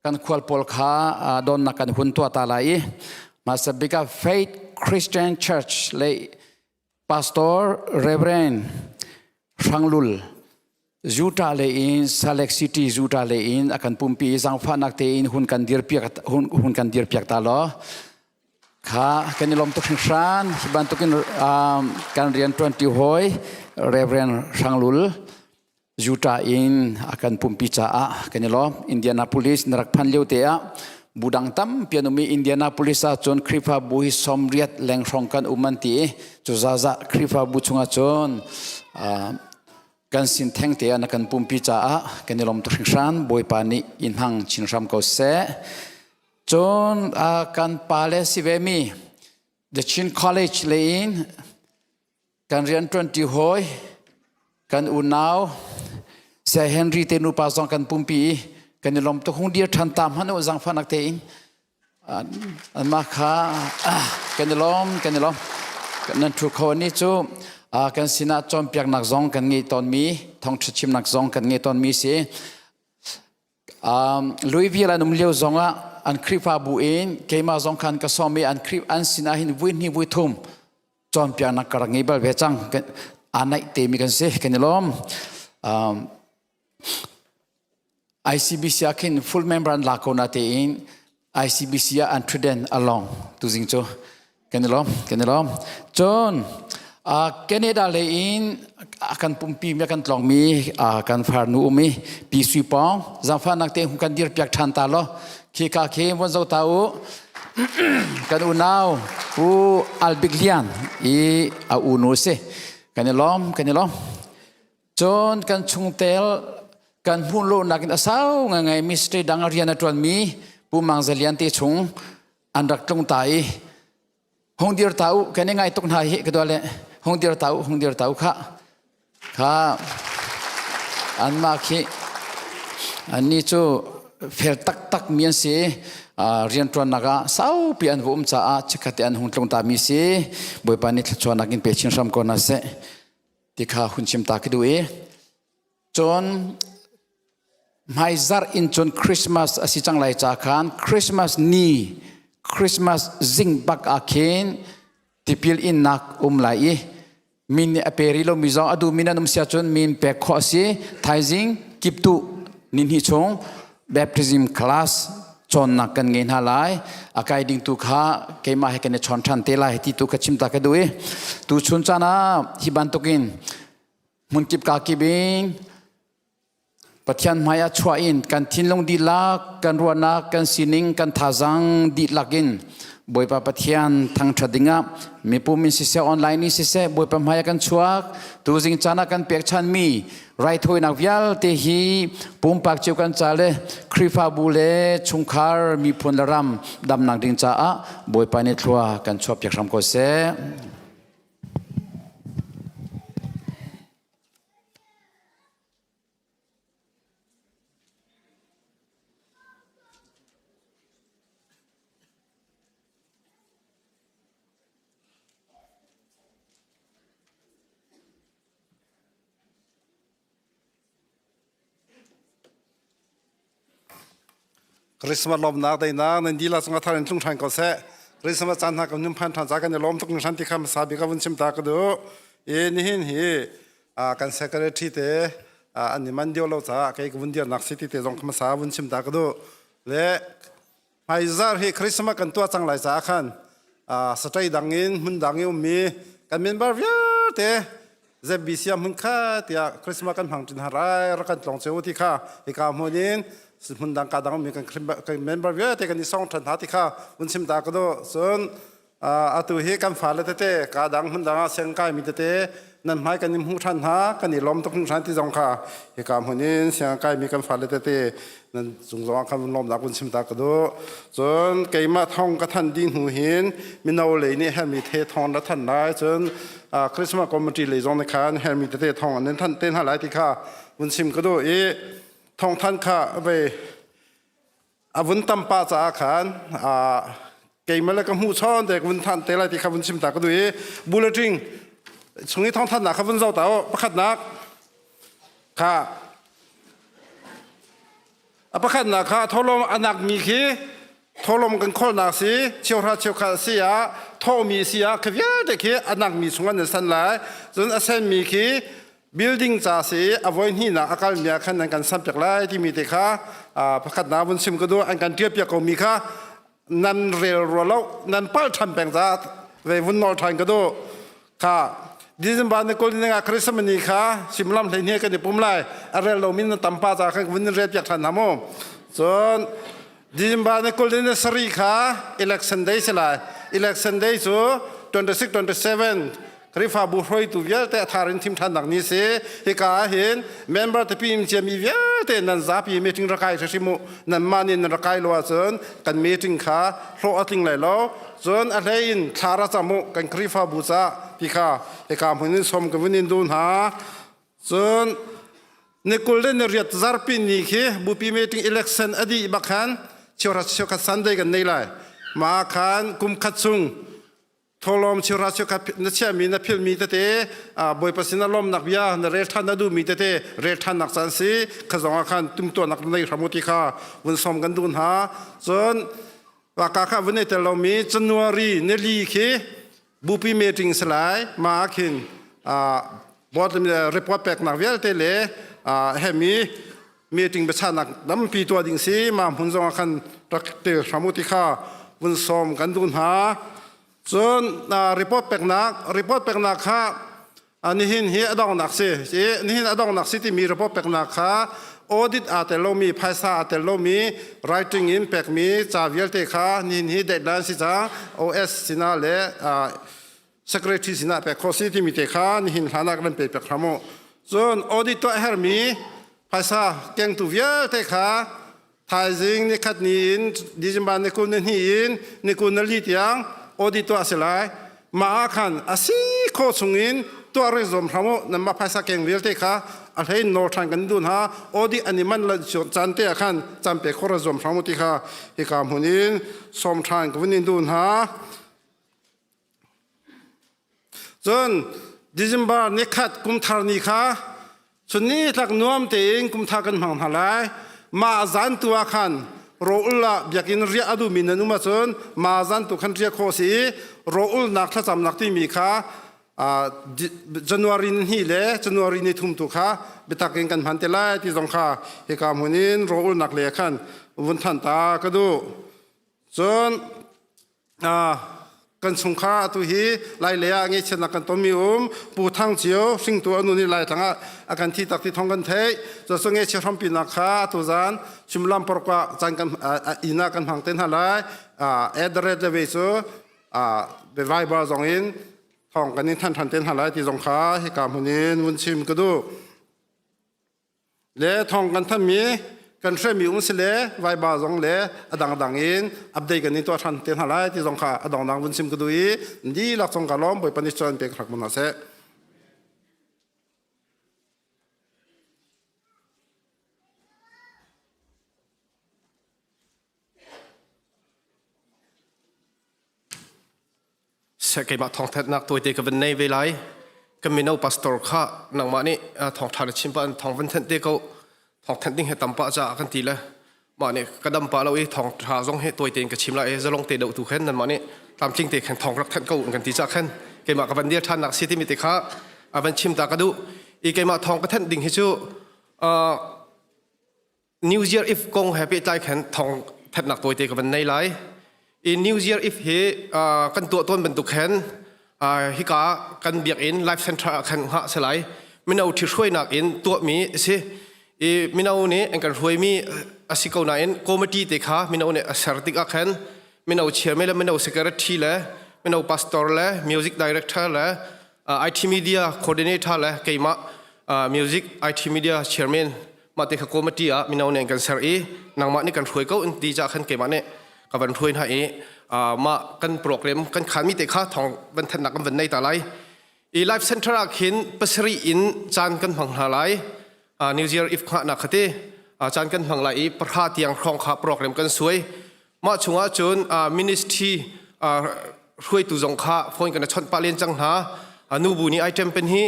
Kan khual pawl kha donnak kan hun tuah ta lai i hmasa bik ah Faith Christian Church le Pastor Reverend Hranglul Utah le in Salt Lake City Utah le in a kan pumpi i zaangfahnak tein hun kan dir piak hun kan dir piak ta law kha kan i lawm tuk hringhran. Hi bantukin kan rian ṭuanṭi hawi Reverend Hranglul Utah in a kan pumpi caah kan i lawm. Indianapolis na rak phan lio te ah bu dang tampi an um i Indianapolis ah cun Khrihfabu hi 80 leng hrawng kan um an ti i cu zazah Khrihfabu chungah cun kan sin theng te ah na kan pumpi caah kan i lawm tuk hringhran. Bawipa nih in hmang chin hram ko seh. Cun kan pale si ve mi The Chin College lei in kan rianṭuanṭi hawi kan unau Saya Henry te nupa zong kan pumpi i kan i lawm tuk. Hung dir ṭhan ta hmanh u, zaangfahnak tein. Anmah kha kan i lawm, kan i lawm. Nan ṭhu kho ni cu kan sinah cawnpiaknak zong kan ngei tawnmi, thawngṭha chimnak zong kan ngei tawnmi si. Louisville an um lio zongah an Khrihfabu in keimah zong khan ka sawm i an Khrih an sinah hin vui hnih vui thum cawnpiaknak ka rak ngei bal ve cang. Aa naih temi kan si, kan i lawm. ICBC ah khin full member an la ko na tein ICBC ah an ṭhutden a lawng tuzing cu. Kan i lawm, kan i lawm. Cun Canada lei in a kan pumpi mi a kan tlawngmi kan farnu um i Pi Sui Pawng zaangfahnak te hung kan dir piak ṭhan ta law khi ka khi von zo ta u. Kan unau Pu Albik Lian i a unu si. Kan i lawm, kan i lawm. Cun kan chungtel kan hmuh lonak in a sau ngai ministry dang a rian a ṭuanmi Pu Mang Za Lian te chung an rak tlung ta i hung dir ta u, kan i ngai tuk hna hi ka dua le hung dir ta u, hung dir ta u. Kha kha anmah khi anni cu fel taktak mi an si. Rianṭuannak ah saupi an va um caah chikkhat te an hung tlung ta mi si. Bawipa nih thluachuahnak in pe chin hram ko hna seh ti kha hun chim ta ka duh i cun hmaizarh in cun Christmas a si cang lai ca khan Christmas ni, Christmas zing bak ah khin tipil innak um lai i min nih a pe rih lomi zong a duhmi nan um si ahcun min pek khawh a si. Thaizing kiptuh ni hnih chung baptism class cawnnak kan ngei hna lai. A kai ding tu kha keimah he kan i chawn ṭhan te lai ti tu ka chim ta ka duh i tu chun caan ah hi bantukin hmunkip ka kip in Pathian hmai ah chuah in kan thinlung dihlak, kan ruahnak, kan sining, kan thazaang dihlak in Bawipa Pathian thangṭhat dingah mipum in siseh, online in siseh, Bawipa hmai ah kan chuak. Tuzing caan ah kan pekchanmi raithawinak vialte hi pumpak cio kan ca le Khrihfabu le chungkhar, miphun le ram damnak ding caah Bawipa nih thlua kan chuahpiak hram ko seh. Christmas lawmnak deinak nan dihlak cungah thar in tlung ṭhan ko seh. Christmas caan hna kan nun phan ṭhan ca kan i lawm tuk hringhran ti kha hmasa bik ka vun chim ta ka duh. I nihin hi kan secretary te an i man dio lo caah kei ka vun dirnak city te zong hmasa vun chim ta ka duh. Le hmaizarh hi Christmas kan tuah cang lai caah khan satei dang in hmun dang i ummi kan member vialte ZBC ah hmun kha tiah Christmas kan hmang ṭin harai rak kan tlawng cio ti kha hika hmun in hmun dang ka dang ummi kan member vialte kan i song ṭhan hna ti kha vun chim ta ka duh. Cun atu hi kan fale tete ka dang hmun dang ah sianginn kaimi tete nan hmai kan i hmuh ṭhan hna, kan i lawm tuk hringhran ti zong kha hika hmun in sianginn kaimi kan fale tete nan cung zong ah khan vun lawmnak vun chim ta ka duh. Cun keimah thong ka than dih hnu hin mino lei nih hermi the thong ra than lai, cun Christmas committee lei zong nih khan hermi tete thong an than te hna lai ti kha vun chim ka duh i thong than kha vei a vun tam pah caah khan keimah le ka hmuh chawn te ka vun than te lai ti kha vun chim ta ka duh i bulletin chung i thawngthannak kha vun zoh ta u. Pakhatnak kha. A pakhatnak kha tholom anak mi khi tholom kan kholnak si cheuhra cheukhat si ah thawhmi si ah khi vialte khi anak mi chung an san lai. Cun a senmi khi building ca si a voi hnihnak a kalmi ah khan an kan san piak lai timi te kha pakhatnak vun chim ka duh. An kan ṭial piak ko mi kha nan rel rua lo, nan palh ṭhan peng caah ve vun nawl ṭhan ka duh. Kha December ni 20 nga Christmas ni kha simlam 12 kan i pum lai. A rel lomi nan tam pa ca khan vun rel piak ṭhan hna mu. Cun December ni 27 kha election day si lai. Election day cu 26 27 Khrihfabu hruaitu vialte a thar in thim ṭhannak ni si. Hika ah hin member tapi in ciami vialte nan zapi meeting rak kai hrim u. Nanmah nih nan rak kai lo ahcun kan meeting kha hlawh a tling lai lo. Cun a hlei in thla ra cam u kan Khrihfabu ca ti kha hika hmun in som ka vun in duh hna. Cun ni 28 zarhpi ni khi bupi meeting election a dih bak khan cheuhra cheukhat Sunday kan nei lai. Mah khan kum khat chung Thawlawm cheuhra cheukhat na chiahmi na philhmi tete Bawipa sin ah lawmnak bia na rel ṭhan na duhmi tete rel ṭhannak caan si kha zong ah khan timhtuahnak na nei hram u ti kha vun sawm kan duh hna. Cun ka kha vun i tel lomi January nili khi bupi meeting si lai. Mah ah khin board report peknak vialte le hemi meeting biachahnak tampi tuah ding si. Mah hmun zong ah khan rak tel hram u ti kha vun sawm kan duh hna. Cun report peknak report peknak kha nihin hi a donghnak si. Nihin a donghnak si timi report peknak kha audit aa tel lomi, phaisa aa tel lomi, writing in pekmi ca vialte kha nihin hi deadline si cang. OS sinah le secretary sinah pek khawh si timi te kha nihin hlan ah kan pe pek hram u. Cun audit tuah hermi phaisa kengtu vialte kha thaizing nikhat ni in December ni 22 in ni 24 tiang audit tuah a si lai. Mah ah khan a si khawh chung in tuah rik zuam hram u. Nanmah phaisa keng vialte kha a hlei in nawl ṭhan kan duh hna. Audit an i manh lo caan te ah khan caan pe khawh ra zuam hram u ti kha hika hmun in sawm ṭhan ka vun in duh hna. Cun December nikhat kumthar ni kha chun ni tlak nuam tein kumthar kan hmang hna lai. Mah zan tu ah khan rawl ah biakinn riah a duhmi nan um ahcun mah zan tu khan riah khawh a si i rawlnak thlacamnak timi kha January ni hnih le January ni thum tu kha biatak in kan hman te lai ti zong kha hika hmun in rawlnak le khan vun than ta ka duh. Cun kan chungkhar atu hi lai lei ah ngaihchiatnak kan tonmi um Pu Thang Cio hringtu a nu nih Laitlang ah a kan thi tak ti thong kan theih. Cu ngaihchia hrampinak kha atu zan Shimlam park ah caan kan inn ah kan hmang te hna lai. Address le ve cu Viber zong in thong kan in than than te hna lai ti zong kha hika hmun in vun chim ka duh. Le thong kan thanmi kan hremi um si le Viber zong le a dangdang in update kan in tuah than te hna lai ti zong kha a dongdang vun sim ka duh i dihlak cong ka lawm. Bawipa nih chuan pek hrak mun hna seh. Keimah thawngthanhnak tawite ka van nei ve lai. Kan mino pastor kha nangmah nih thawngtha na chim pah in thawng van thanh te ko. Thawngthanh ding he tam pah caah kan ti le mah nih ka dam pah lo i thawngtha zong he tawite in ka chim lai i zalong te doh tu khan nanmah nih tlamtling te khan thawng rak thanh ko kan ti cah khan keimah ka van dir ṭhan nak si timi te kha a van chim ta ka duh. I keimah thawng ka thanh ding hi cu New Year Eve kong he pehtlai khan thawng thatnak tawite ka van nei lai. I New Year Eve hi kan tuah tawn bantuk khan hika kan biakinn Life Center ah khan hngah si lai. Mino ṭhihruainak in tuahmi a si. I mino nih an kan hruaimi a si ko nain committee te kha mino nih a ser tik ah khan mino chairman le mino secretary le mino pastor le music director le IT media coordinator le keimah music IT media chairman mah te kha committee ah mino nih an kan ser i nangmah nih kan hruai ko in ti ca khan keimah nih ka van hruai hna i mah kan program kan khanmi te kha thong van thannak kan van nei ta lai. I life center ah khin pasarih in caan kan hmang hna lai. New Year if khahnak khate caan kan hmang lai i pahra tiang hrawng kha program kan suai. Mah chungah cun ministry hruaitu zong kha phone kan chawnh pah len cang hna. Nubu nih item pen hi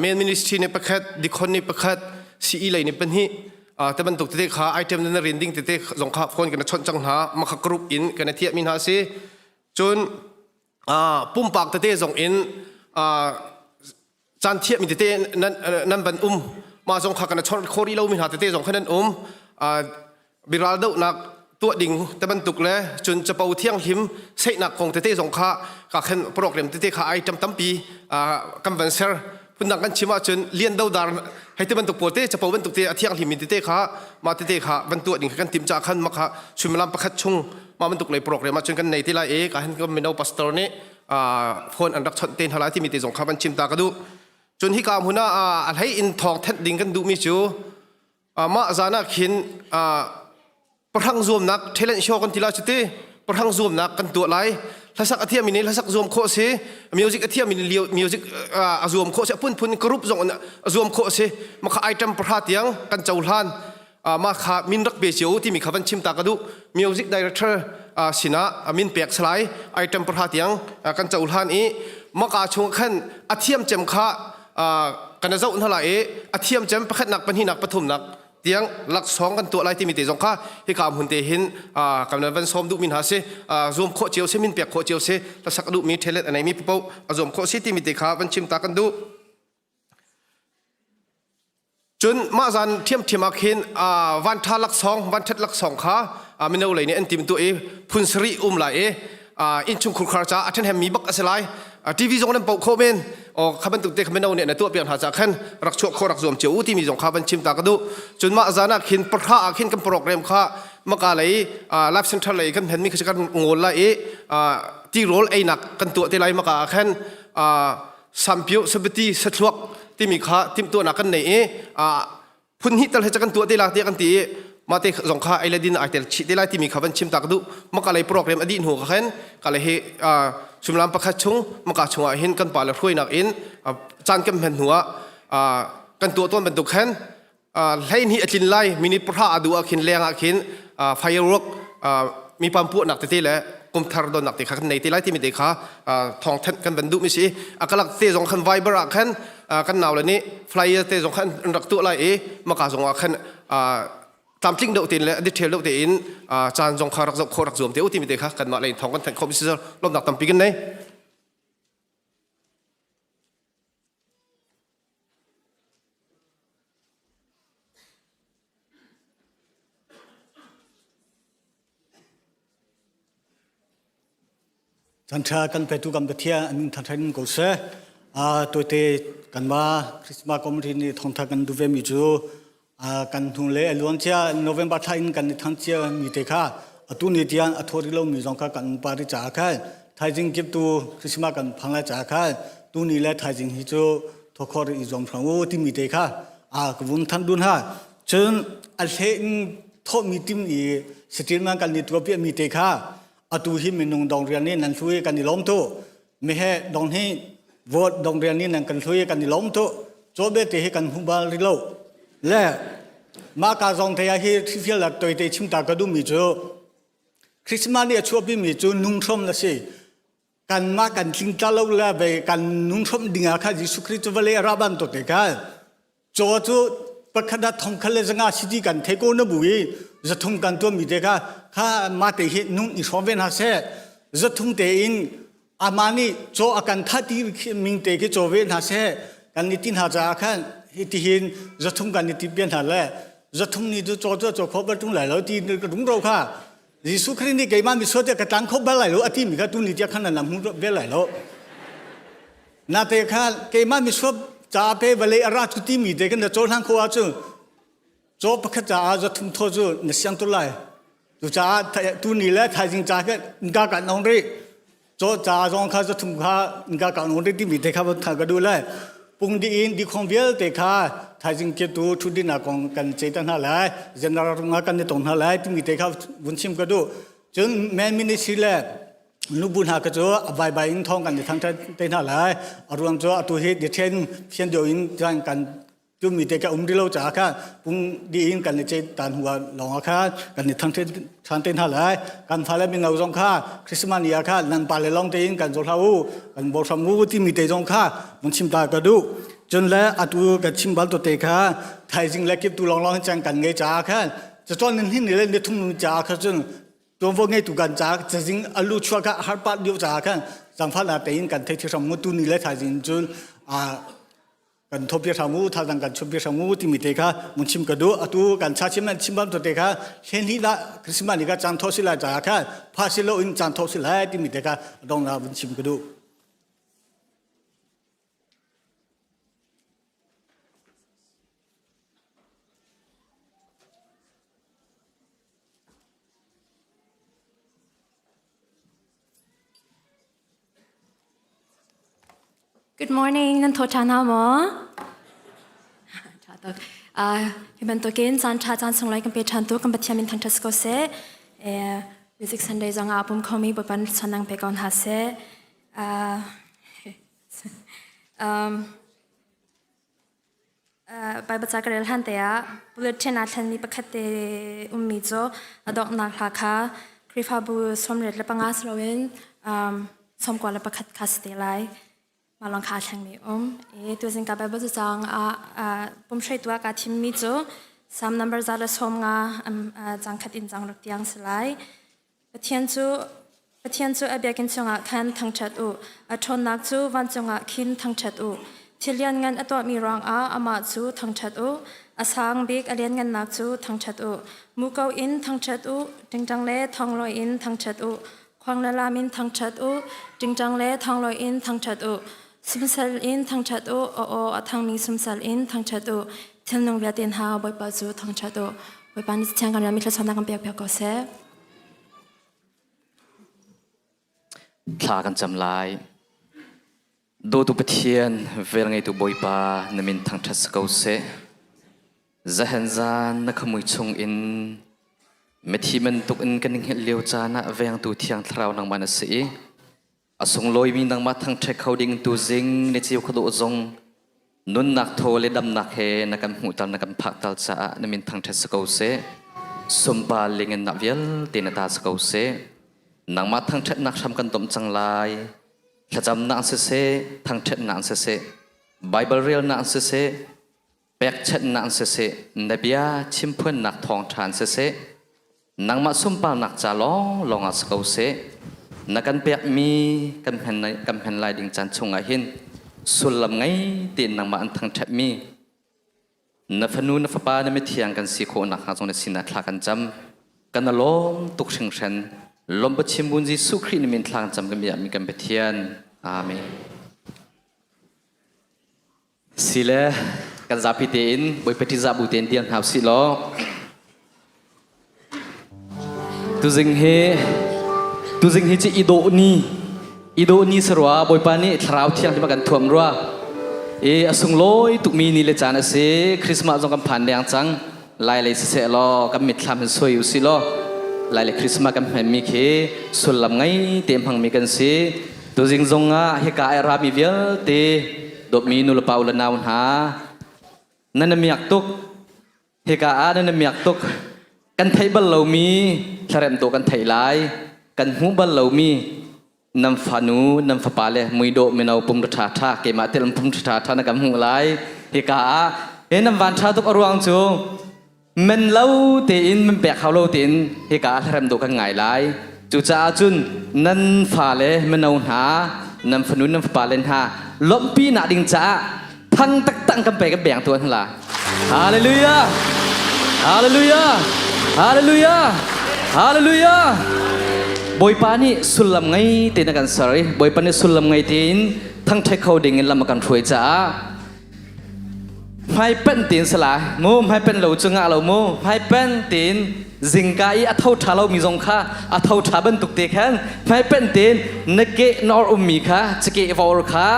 main ministry nih pakhat, dikon nih pakhat, CE lei nih pahnih. Te bantuk tete kha item na rin ding tete zong kha phone kan chawnh cang hna. Makha group in kan thiah mi hna si. Cun pumpak tete zong in caan thiah mi tete nan nan van um. Mah zong kha kan chawnh kho rih lo mi hna tete zong kha nan um. Biral dohnak tuah ding te bantuk le cun capo thianghlim seihnak kong tete zong kha ka khen program tete kha item tampi kan van ser. Phundang kan chim ahcun lian dodar hei te bantuk pawl te capo bantuk te a thianghlim mi tete kha mah tete kha van tuah ding kha kan tim ca khan mah kha suimilam pakhat chung mah bantuk lei program ahcun kan nei te lai i ka hen kan mino pastor nih phone an rak chawnh te hna lai timi te zong kha van chim ta ka duh. Cun hika hmun ah a hlei in thawng thenh ding kan duhmi cu mah zan ah khin pahrang zuamnak talent show kan ti la cuti pahrang zuamnak kan tuah lai. Hlasak a thiam nih hlasak zuam khawh si, music a thiam nih music a zuam khawh si, a phunphun group zong a zuam khawh si. Mah kha item pahra tiang kan cohlan. Mah kha min rak pe cio timi kha van chim ta ka duh. Music director sinah min pek salai item pahra tiang kan cohlan i maka chung khan a thiam cem kha kan zoh hna lai i a thiam cem pakhatnak, pahnihnak, pathumnak tiang laksawng kan tuah lai timi te zong kha hika hmun te hin kan van sawm duhmi hna si. Zuam khawh cio si, min pek khawh cio si, hlasak duhmi talent a neimi paoh a zuam khawh si timi te kha van chim ta kan duh. Cun mah zan ṭhiamṭhiam ah khin van ṭha laksawng, van ṭhat laksawng kha mino lei nih an timtuah i phun sarih um lai i innchung khurkhar caah a ṭhahnemmi bak a si lai. TV zong nan poh khawh men. Aw kha bantuk te kha mino nih na tuah piak hna caah khan rak chuah khawh rak zuam cio u timi zong kha van chim ta ka duh. Cun mah zan ah khin pahra ah khin kan program kha maka lei life center lei kan hmanmi kha kan ngawl lai i tirawl einak kan tuah te lai. Maka ah khan sampio sabati sathluak timi kha timhtuahnak kan nei i phun hnih tal he kan tuah te la tiah kan ti i mah te zong kha ei le din ai tel chih te lai timi kha van chim ta ka duh. Maka lei program a dih hnu ka khan ka le hi suimilam pakhat chung maka chungah hin kan pa le hruainak in caan kan hman hnu ah kan tuah tawn bantuk khan 12 a tlin lai minute 10 a duh ah khin leng ah khin firework mi pam puahnak tete le kumthar donnak te kha kan nei te lai timi te kha thawng thanh kan van duh mi si. A kalak te zong khan Viber ah khan kan nau le nih flyer te zong khan an rak tuah lai i maka zong ah khan tlamtling deuh tein le detail deuh tein caan zong kha rak zoh khawh rak zuam te u timi te kha kanmah lei thawng kan thanh khawh mi si. Lawmnak tampi kan nei. Chan kan petu kan Pathian an thangṭhat ko seh. Tuite kanmah Christmas committee nih thawngṭha kan duh ve mi cu kan hnu le a luan cia November thla in kan i thang cia mi te kha atu ni tiang a thaw rih lomi zong kha kan pa rih caah khan thaizing kip tu Christmas kan phang lai caah khan tu ni le thaizing hi cu thawkhor i zuam hram u timi te kha a ka vun than dun ha. Cun a hle in thawhmi tim i satil man kan i tuah mi te kha atu hi minung dong rian nih nan hlui kan i lawm tu mehe dong hi vote dong rian nih nan kan hlui kan i lawm tu chaw be te hi kan hmu bal ri lo le mah ka zong te hi thil la toi te chim ta ka du mi cu Christmas ni a chuahpi mi cu nung hrom la si. Kanmah kan tling tla lo le ve kan nung hrom ding ah kha Jesuh Khrih cu vawlei a ra ban to te kha caw cu pakhat ah thong khat le zanga siti kan thei ko na bu i zathum kan tuah mi te kha kha ma te hi nung i hrawm ve hna seh. Zathum te in ama nih caw a kan tha ti ming te khi caw ve hna seh kan ni ti hna caah khan hi ti hin zathum kan ni ti pian hna le zathum ni cu caw cu caw kho bal tung lai lo ti rung ro kha Jesuh Khrih nih keimah misual tiah ka tlang kho bal lai lo a timi kha tu ni tiah khan nan hmu bel lai lo. Na te kha keimah misual ca pe vale a ra cu timi te kan na cohlang kho ahcun caw pakhat caah zathum thaw cu na siang tu lai. Cucaah tu ni le thaizing ca kha ka kan ong rih. Caw ca zong kha zathum kha ka kan ong rih timi te kha tha ka duh lai. Pung di in dikhong vialte kha thaizing ke tu thu din kong kan ce ta hna lai. General runga kan ni tong hna lai timi te kha vun chim ka duh. Cun men ministry le nubu hna ka cu vai vai in thong kan ni thang te hna lai. A ruang cu atu hi dithen fian deuh in kan tumi te ka um rilo caah kha pung di in kan i ce tan hua lawng ah kha kan i thang than te hna lai. Kan fale mino zong kha Christmas ni ah kha nan pale lawng tein kan zo hlah u, kan bo hram u timi te zong kha mun chim ta ka duh. Cun le atu ka chim bal to te kha thaizing le kip tu lawnglawng cang kan ngei caah khan cacawn nin hin le ni thum caah kha cun tuanvo ngeitu kan caah cazing alu chuah kha har pat lio caah khan zangfah na tein kan thei thihram mu tu ni le thaizing cun a kan thopia hram u thazang kan chupia hram u timi te kha mun chim ka du atu kan cha chim nan chim bam to te kha hlen hi da Christmas ni ka cang tho sila caah kha pha silo in cang tho sila timi te kha dong na vun chim ka du. Good morning, nan tho ṭhan hna maw? Ṭha tuk. Hi bantukin caan ṭha caan sunglawi kan pe ṭhan tu kan Pathian min thangṭhat si ko seh. Music Sunday zong ah pum khomi Bawipa chonang pe ko hna seh. Baibal ca ka rel hlan te ah bulletin aa thlenmi pakhat te ummi cu a donghnak hla kha Khrihfabu 85 si loin 91 kha si te lai. Mah lawng kha aa thlengmi um. I tuzing ka Baibal cacang ah pumhruaitu ah kaa thimmi cu Psalm number 150 cang khat in cang ruk tiang si lai. Pathian cu Pathian cu a biakinn chungah khan thangṭhat u. A ṭhawnnak cu vancung ah khin thangṭhat u. Thil lianngan a tuahmi ruangah amah cu thangṭhat u. A sang bik a lianngannak cu thangṭhat u. Muko in thangṭhat u, ṭingṭang le thonglawi in thangṭhat u. Khuang le lam in thangṭhat u, ṭingṭang le thonglawi in thangṭhat u. Sumsel in thangṭhat u, aw aw a thangmi sumsel in thangṭhat u. Thilnung vialte hna Bawipa cu thangṭhat u. Bawipa nih thiang kan rian mi thluachuahnak kan pek piak ko seh. Thla kan cam lai. Dawtu Pathian, velngeitu Bawipa, na min thangṭhat si ko seh. Zahan zan na khamui chung in mithi bantuk in kan i hngilh lio caan ah vengtu Thiang Thlarau nangmah na si i a sunglawimi nangmah thangṭhat kho ding tu zing ni ceu khuadawh zong nunnak thaw le damnak he na kan hmuhter na kan phakter caah na min thangṭhat si ko seh. Sumpa lingennak vialte na ta si ko seh. Nangmah thangṭhatnak hram kan domh cang lai. Thlacamnak siseh, thangṭhatnak siseh, Baibal relnak siseh, pekchanhnak siseh, na bia chimphuannak thawngṭha siseh, nangmah sunparnak ca lawnglawng ah si ko seh. Na kan pekmi kan hman kan hman lai ding caan chungah hin sullam ngei tein nangmah an thangṭhatmi na fanu na fapa na mithiang kan si khawh nakhnga zong na sinah thla kan cam. Kan a lawm tuk hringhran. Lawmh chim bun Jesuh Khrih na min thla kan cam kan biakmi kan Pathian. Amen. Sile kan zapi tein Bawipa ṭihzah bu tein dir hna usih law tuzing hi tuzing hi ci i dawh ni i dawh ni sarua Bawipa nih thlarau thianghlim a kan thuam rua i a sunglawi tukmi ni le caan a si Christmas zong kan phan deng cang lai lei siseh law kan mitthlam hin suai usih law lai le Christmas kan hmanmi khi sullam ngei te hmangmi kan si tuzing zong ah hika ai rami vialte dawtmi nulepa u le nau hna nan miak tuk hika ah nan miak tuk kan theih bal lomi thlarem to kan theih lai kan hmuh bal lomi nan fanu nan fapa le muidawh mino pum ṭha ṭha keimah tel pum ṭha ṭha na kan hmuh lai hika ah he nan van ṭha tuk a ruang cu men lo tein men pek hau lo tein hika ah hlarem dawh kan ngai lai cucaah cun nan fale mino hna nan fanu nan fapa le hna lawmhpi nak ding caah thang taktak kan pe kan beng tuan hla hallelujah hallelujah hallelujah hallelujah Bawipa nih sullam ngei tein a kan ser i Bawipa nih sullam ngei tein thangṭhat kho ding in lam a kan hruai caah hmaipen tein sala mu hmaipen lo cu ngah lo mu hmaipen tein zingka i a tho ṭha lomi zong kha a tho ṭha bantuk te khan hmaipen tein na ke na or ummi kha cakeh vor kha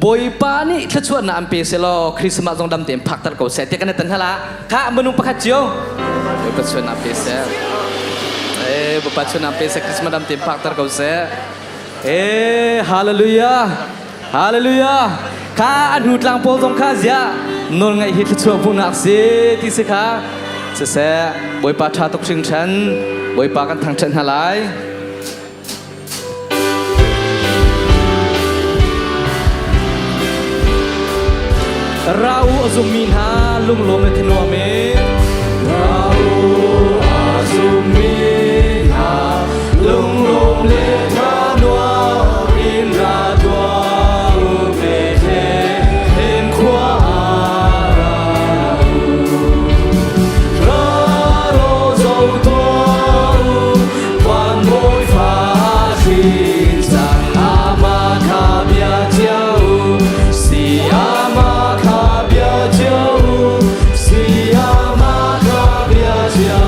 Bawipa nih thluachuahnak an pe selaw Christmas zong dam tein phakter ko seh tiah kan i tan hala kha minung pakhat cio Bawipa chuahnak pe seh eh Bawipa chuahnak pe seh Christmas dam tein phakter ko seh eh hallelujah hallelujah kha a hnu tlang pawl zong kha ziah nawl ngaih hi thluachuah hmuhnak si ti si kha siseh Bawipa ṭha tuk hringhran Bawipa kan thangṭhat hna lai Ra u a zummi hna lunglawm le thanuam in. Ra u a zummi hna lunglawm le thanuam in ra tuah u Bethlehem khua ah ra u. Ra law zo tuah u van bawi fa hrin cang amah kha bia cio u si amah kha bia cio u si amah kha bia cio.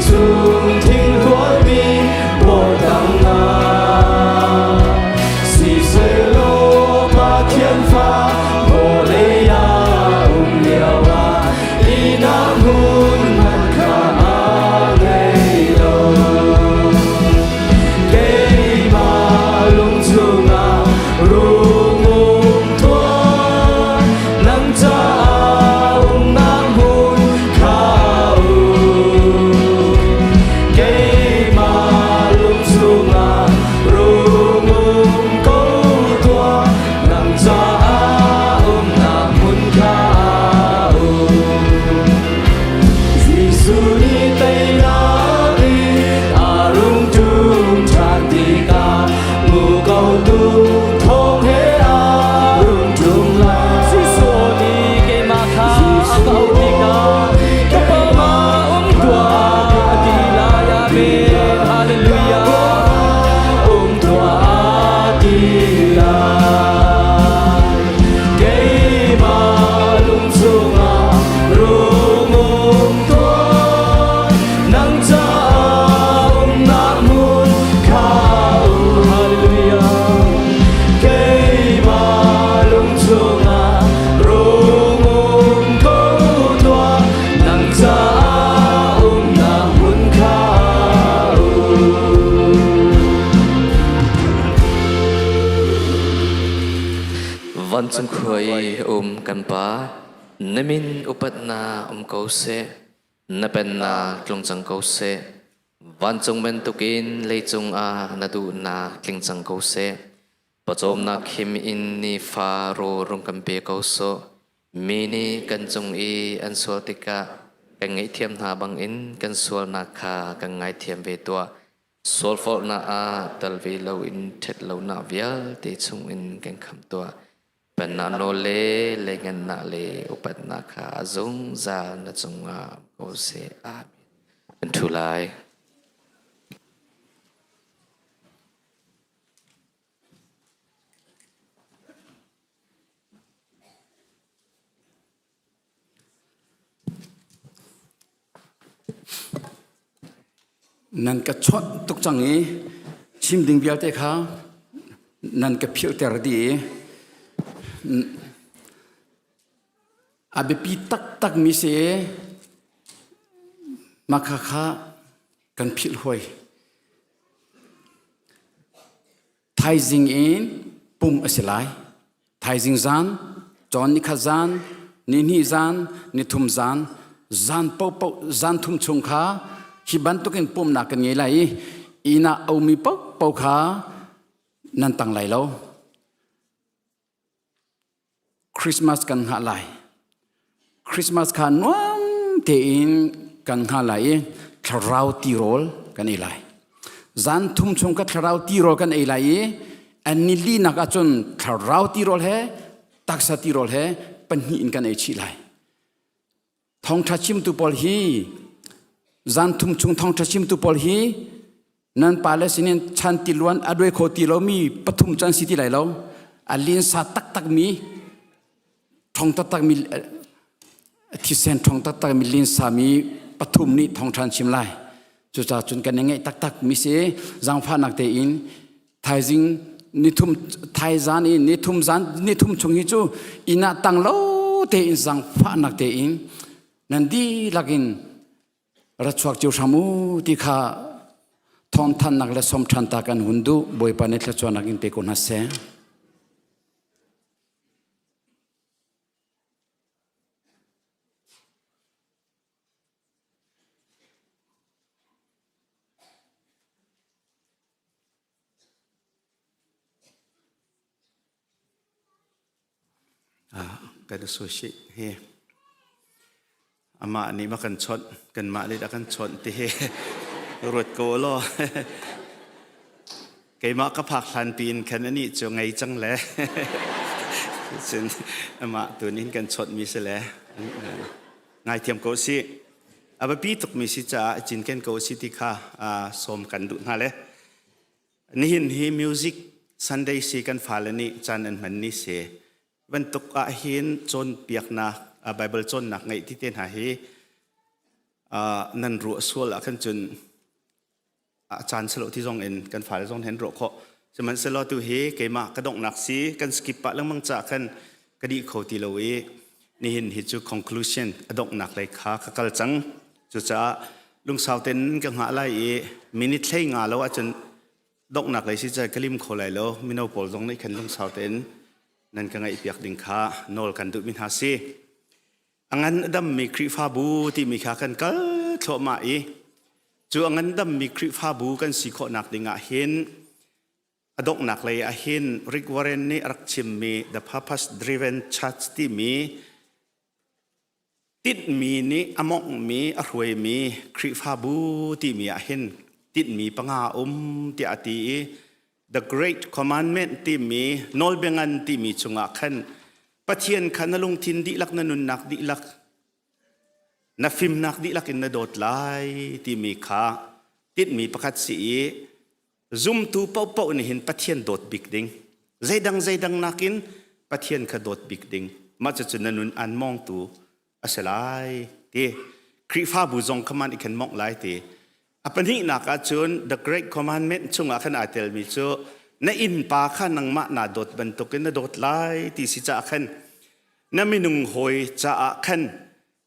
chung thing hluanmi bawtang ah siselaw Pathian fa vawlei ah um lio ah ihnak hmun hmanh kha a ngei lo. Keimah lung chungah rung um tuah, nang caah umnak hmun kha um. Keimah lung chungah rung um ko tuah, nang caah umnak hmun kha um. Jesuh nih teinak in a rung ṭum ṭhan tikah muko tum thawng he a rung ṭum lai. Jesuh nih keimah kha a ka auh tikah ka pawngah um tuah a ti lai. Amen. Hallelujah. Um tuah a ti lai. Keimah lung chungah rung um tuah, nang caah umnak hmun kha um. Hallelujah. Keimah lung chungah rung um ko tuah, nang caah umnak hmun kha um. Vancung khua i um kan Pa, na min upatnak um ko seh, na pennak tlung cang ko seh. Vancung bantukin leicung ah na duhnak tling cang ko seh. Pawcawmnak khim in nifa rawl rung kan pe ko sawh. Mi nih kan cung i an sual tikah kan ngaihthiam hna bangin kan sualnak kha kan ngaithiam ve tuah. Sualforhnak ah tel ve loin ṭhat lonak vialte chungin kan khamh tuah. Pennak nawl le lengennak le upatnak kha a zungzal na cungah um ko seh. Amen. Kan ṭhu lai. Nan ka chawnh tuk cang i chim ding vialte kha nan ka philhter dih i a biapi taktakmi si i mah kha kan philh hoi. Thaizing in pumh a si lai. Thaizing zan, cawn nikhat zan, nihnih zan, nithum zan, zan paohpaoh zan thum chung kha hi bantukin pumhnak kan ngei lai i inn ah a ummi paohpaoh kha nan tang lai lo. Christmas kan hngah lai. Christmas kha nuam tein kan hngah lai i thlarau tirawl kan ei lai. Zan thum chung ka thlarau tirawl kan ei lai i an ni linak ahcun thlarau tirawl he taksa tirawl he pahnih in kan ei chih lai. Thawngṭha chimtu pawl hi zan thum chung thawngṭha chimtu pawl hi nan pale sinin chan tiluan a duai kho ti lomi pathum cu an si ti lai lo. A linsa taktakmi ṭhong taktakmi thisen ṭhong taktakmi linsa mi pathum nih thawngṭha an chim lai. Cucaah cun kan i ngeih taktak mi si zaangfahnak tein thaizing nithum thaizan i nithum zan nithum chung hi cu inn ah tang lo tein zaangfahnak tein nan dihlak in ra chuak cio hram u ti kha thawngthannak le sawmṭhan ta kan hun duh Bawipa nih thluachuahnak in pe ko hna seh. Kan associate hi amah nih ma kan chawnh kanmah nih dah kan chawnh ti hi ruat ko law keimah ka phak hlan piin khan anih cu ngei cang le cun amah tu nih kan chawnh mi si le ngaithiam ko si a biapi tukmi si caah cinken ko si ti kha sawm kan duh hna le nihin hi music Sunday si kan fale nih caan an hman ni si bantuk ah hin cawnpiaknak Bible cawnnak ngeih ti te hna hi. Nan ruah sual ah khan cun a caan silo ti zong in kan fale zong hen ruah khawh. Sihmanhsehlaw tu hi keimah ka donghnak si kan skip pah lengmang ca khan ka dih kho ti lo i nihin hi cu conclusion a donghnak lei kha ka kal cang. Cucaah lungsau ten ka hngah lai i minute hlei nga lo ahcun donghnak lei si ca ka lim kho lai lo. Mino pawl zong nih khan lungsau tein nan ka ngaihpiak ding kha nawl kan duhmi hna si. A ngan a dammi Khrihfabu timi kha kan kal thluahmah i cu a ngandammi Khrihfabu kan si khawhnak ding ah hin a donghnak lei ah hin Rick Warren nih a rak chimmi The Purpose Driven Church timi tinhmi nih a monghmi a hruaimi Khrihfabu timi ah hin tinhmi panga um tiah a ti i The Great Commandment timi nawlbia ngan timi chungah khan Pathian kha na lungthin dihlak na nunnak dihlak na fimnak dihlak in na dawt lai timi kha tinhmi pakhat si i zumtu paohpaoh nih hin Pathian dawt bik ding zeidang zeidang nakin Pathian kha dawt bik ding mah cucu na nun an mawngtu a si lai ti Khrihfabu zong kha man i khan mongh lai ti a pahnihnak ah cun the great commandment chungah khan aa telmi cu na innpa kha nangmah naa dawt bantukin na dawt lai ti si caah khan na minung hawi caah khan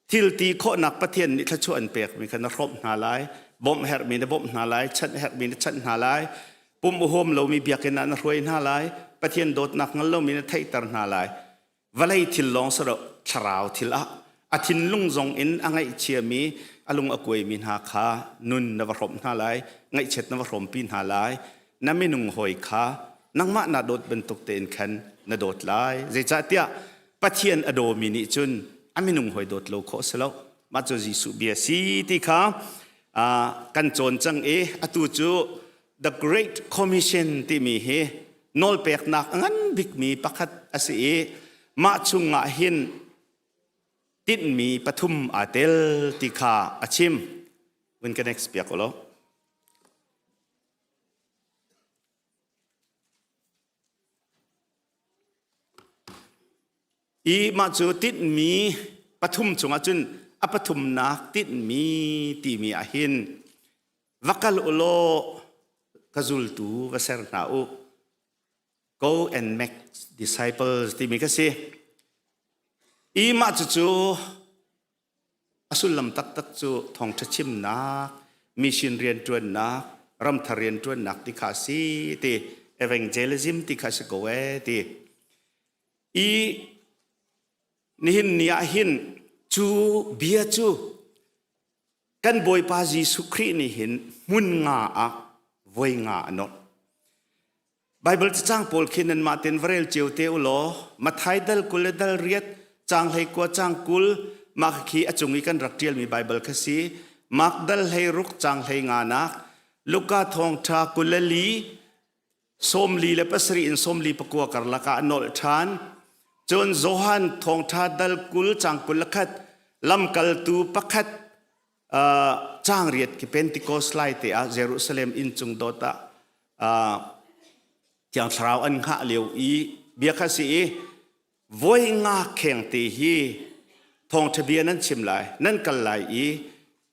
thil ti khawhnak Pathian nih thluachuah an pekmi kha na hrawmh hna lai bawmh herhmi na bawmh hna lai chanh herhmi na chanh hna lai pum uhawm lomi biakinn ah na hruai hna lai Pathian dawtnak ngal lomi na theihter hna lai Vawlei thil lawng si lo thlarau thil ah a thinlung zong in a ngaihchiami a lung a kuaimi hna kha nun na va hrawmh hna lai ngaihchiat na va hrawmpi hna lai na minung hawi kha nangmah naa dawt bantuk tein khan na dawt lai zeicahtiah Pathian a dawmi nih cun a minung hawi dawt lo khawh si lo mah cu Jesuh bia si ti kha kan cawn cang i atu cu The Great Commission timi hi nawlpeknak a ngan bikmi pakhat a si i mah chungah hin tinhmi pathum aa tel ti kha a chim. Vun ka next piak u law. I mah cu tinhmi pathum chungah cun a pathumnak tinhmi timi ah hin Va kal u law ka zultu va ser hna u. Go and make disciples timi ka si. I mah cucu a sullam taktak cu thawngṭha chimnak, mission rianṭuannak, ramthar rianṭuannak ti kha a si ti evangelism ti kha a si ko ee ti. I nihin ni ah hin cu bia cu Kan Bawipa Jesuh Khrih nih hin hmun nga ah voi nga a nolh. Baibal cacang pawl khi nanmah ten va rel cio te u law Mathai dal 20 le dal riat caang 19 caang 20 mah khi a cung i kan rak ṭialmi Baibal kha si. Mark dal 16 caang 15 nak Luka thawngṭha 24 47 in 49 karlak ah a nolh ṭhan. Cun Johan thawngṭha dal 20 caang 21 lamkaltu pakhat uh, caang riat khi Pentecost lai te ah Jerusalem inn cung dot ah uh, Thiang Thlarau an hngah lio i bia kha si i voi nga kheng te hi thawngṭha bia nan chim lai nan kal lai i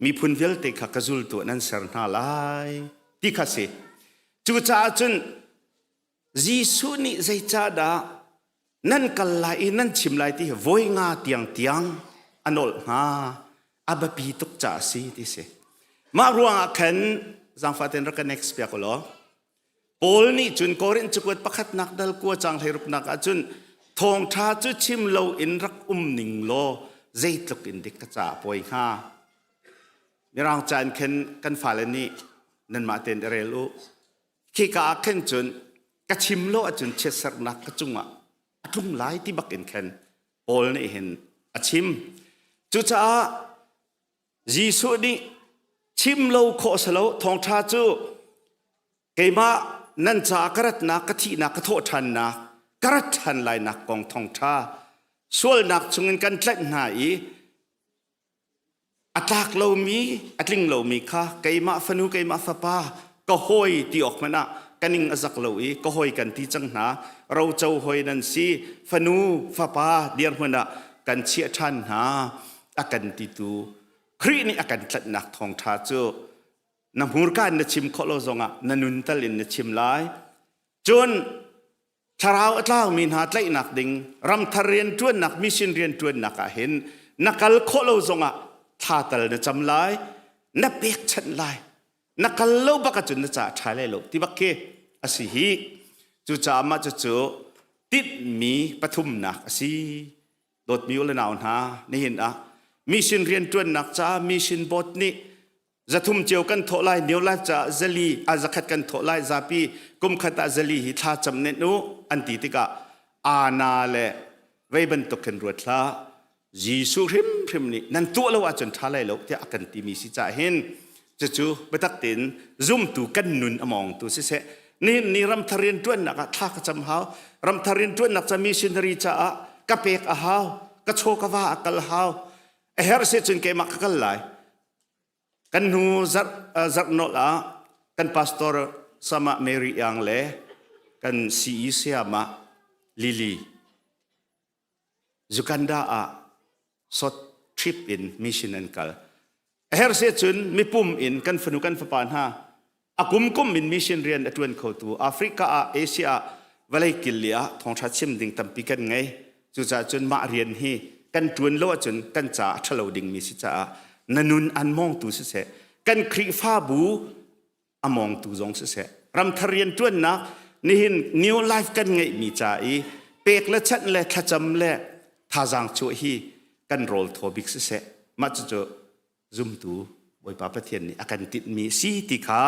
miphun vialte kha ka zultu nan ser hna lai ti kha si cucaah cun Jesuh nih zeicahdah nan kal lai i nan chim lai ti hi voi nga tiang tiang a nolh hnga a biapi tuk caah a si ti si mah ruangah khan zaangfah tein rak ka next piak u law Paul nih cun Korin cakuat pakhatnak dal kua cang hleiruknak ah cun thawngṭha cu chim lo in rak um ning law zeitluk in dik ka caah pawi hnga. Mirang ca in khin kan fale nih nanmah tein i rel u. Khika ah khin cun ka chim lo ahcun chiatserhnak ka cungah a tlung lai ti bak in khin Paul nih hin a chim. Cucaah Jesuh nih chim lo khawh si lo thawngṭha cu keimah nan caah ka ratnak ka thihnak ka thawh ṭhannak ka rat ṭhan lainak kong thawngṭha sualnak chungin kan tlaih hna i a tlak lomi a tling lomi kha keimah fanu keimah fapa ka hawi ti awk hmanh ah ka ning a zak lo i ka hawi kan ti cang hna roco hawi nan si fanu fapa dirhmun ah kan chiah ṭhan hna a kan titu. Khrih nih a kan tlanhnak thawngṭha cu na hmurka in na chim khawh lo zongah na nun tal in na chim lai. Cun thlarau a tlaumi hna tlaihnak ding ramthar rianṭuannak mission rianṭuannak ah hin na kal khawh lo zongah thla tal na cam lai, na pekchanh lai. Na kal lo bak ahcun na ca ṭha lai lo ti bak khi a si hi. Cucaah mah cucu tinhmi pathumnak a si. Dawtmi u le nau hna, nihin ah mission rianṭuannak caah mission board nih zathum cio kan thawh lai, New Life caah zali, a zakhat kan thawh lai, zapi kumkhat ah zali hi thla cam nen u an ti tikah ana le vei bantuk khin ruat hlah. Jesuh hrimhrim nih nan tuah lo ahcun ṭha lai lo tiah a kan timi si caah hin cucu biatak tein zumtu kan nun a mawngtu siseh nihin ni ramthar rianṭuannak ah thla ka cam hau ramthar rianṭuannak ca missionary caah ka pek a hau ka chaw ka va a kal hau a herh si cun keimah ka kal lai kan hnu zarh zarh nolh ah kan pastor sama Mary Yang le kan CE sayama Lily Uganda ah short trip in mission an kal. A her se cun mipum in kan fanu kan fapa hna a kumkum in mission rian a tuan khotu Africa ah Asia ah vawlei kil li ah thawngtha chim ding tampi kan ngei. Cucaah cun mah rian hi kan tuan lo ahcun kan ca a ṭhalo dingmi si caah na nun an mawngtu siseh kan Khrihfabu a mawngtu zong siseh ramthar rianṭuannak nihin new life kan ngeihmi ca i pek le chanh le thlacam le thazaang chuah hi kan rawl thaw bik siseh mah cucu zumtu Bawipa Pathian nih a kan tinhmi si ti kha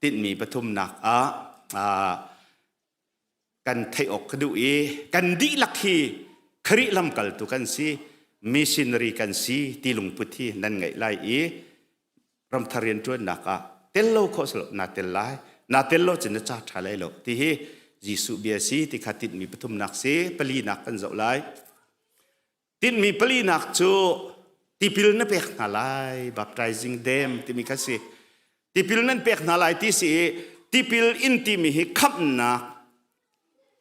tinhmi pathumnak ah kan theih awk ka duh i kan dihlak hi Khrih lamkaltu kan si missionary kan si ti lungput hi nan ngeih lai i ramthar rianṭuannak ah tel lo khawh silo na tel lai na tel lo cun na ca ṭha lai lo ti hi Jesuh bia si ti kha tinhmi pathumnak si palinak kan zoh lai tinhmi palinak cu tipil na pek hna lai baptizing them timi kha si tipil nan pek hna lai ti si i tipil in timi hi khamhnak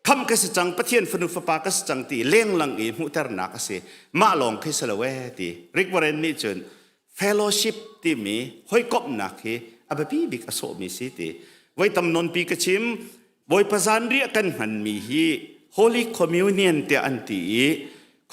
kham ka si cang Pathian fanu fapa ka si cang ti lenglang i hmuhternak a si mah lawng khi si lo ee ti Rick Warren nih cun fellowship timi hawikomhnak hi a biapi bik a sawhmi si ti voi tam nawnpi ka chim Bawipa zanriah kan hmanmi hi Holy Communion tiah an ti i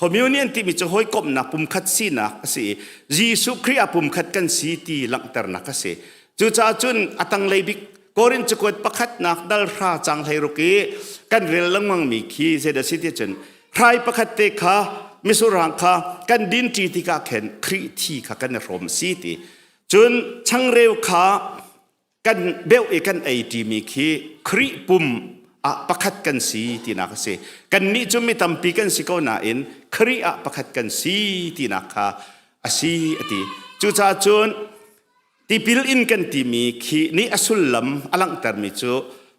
Communion timi cu hawikomhnak pumkhat sinak a si i Jesuh Khrih ah pumkhat kan si ti langhternak a si. Cucaah cun a tanglei bik Korin cakuat pakhatnak dal hra cang 16 i kan rel lengmangmi khi zeidah si ti cun hrai pakhat te kha misurang kha kan din ṭi tikah khin Khrih thi kha kan i hrawm si ti. Cun changreu kha kan beuh i kan ei ṭimi khi Khrih pum ah pakhat kan si tinak a si. Kannih cu mi tampi kan si ko nain Khrih ah pakhat kan si tinak kha a si a ti. Cucaah cun tipil in kan timi khi nih a sullam a langhtermi cu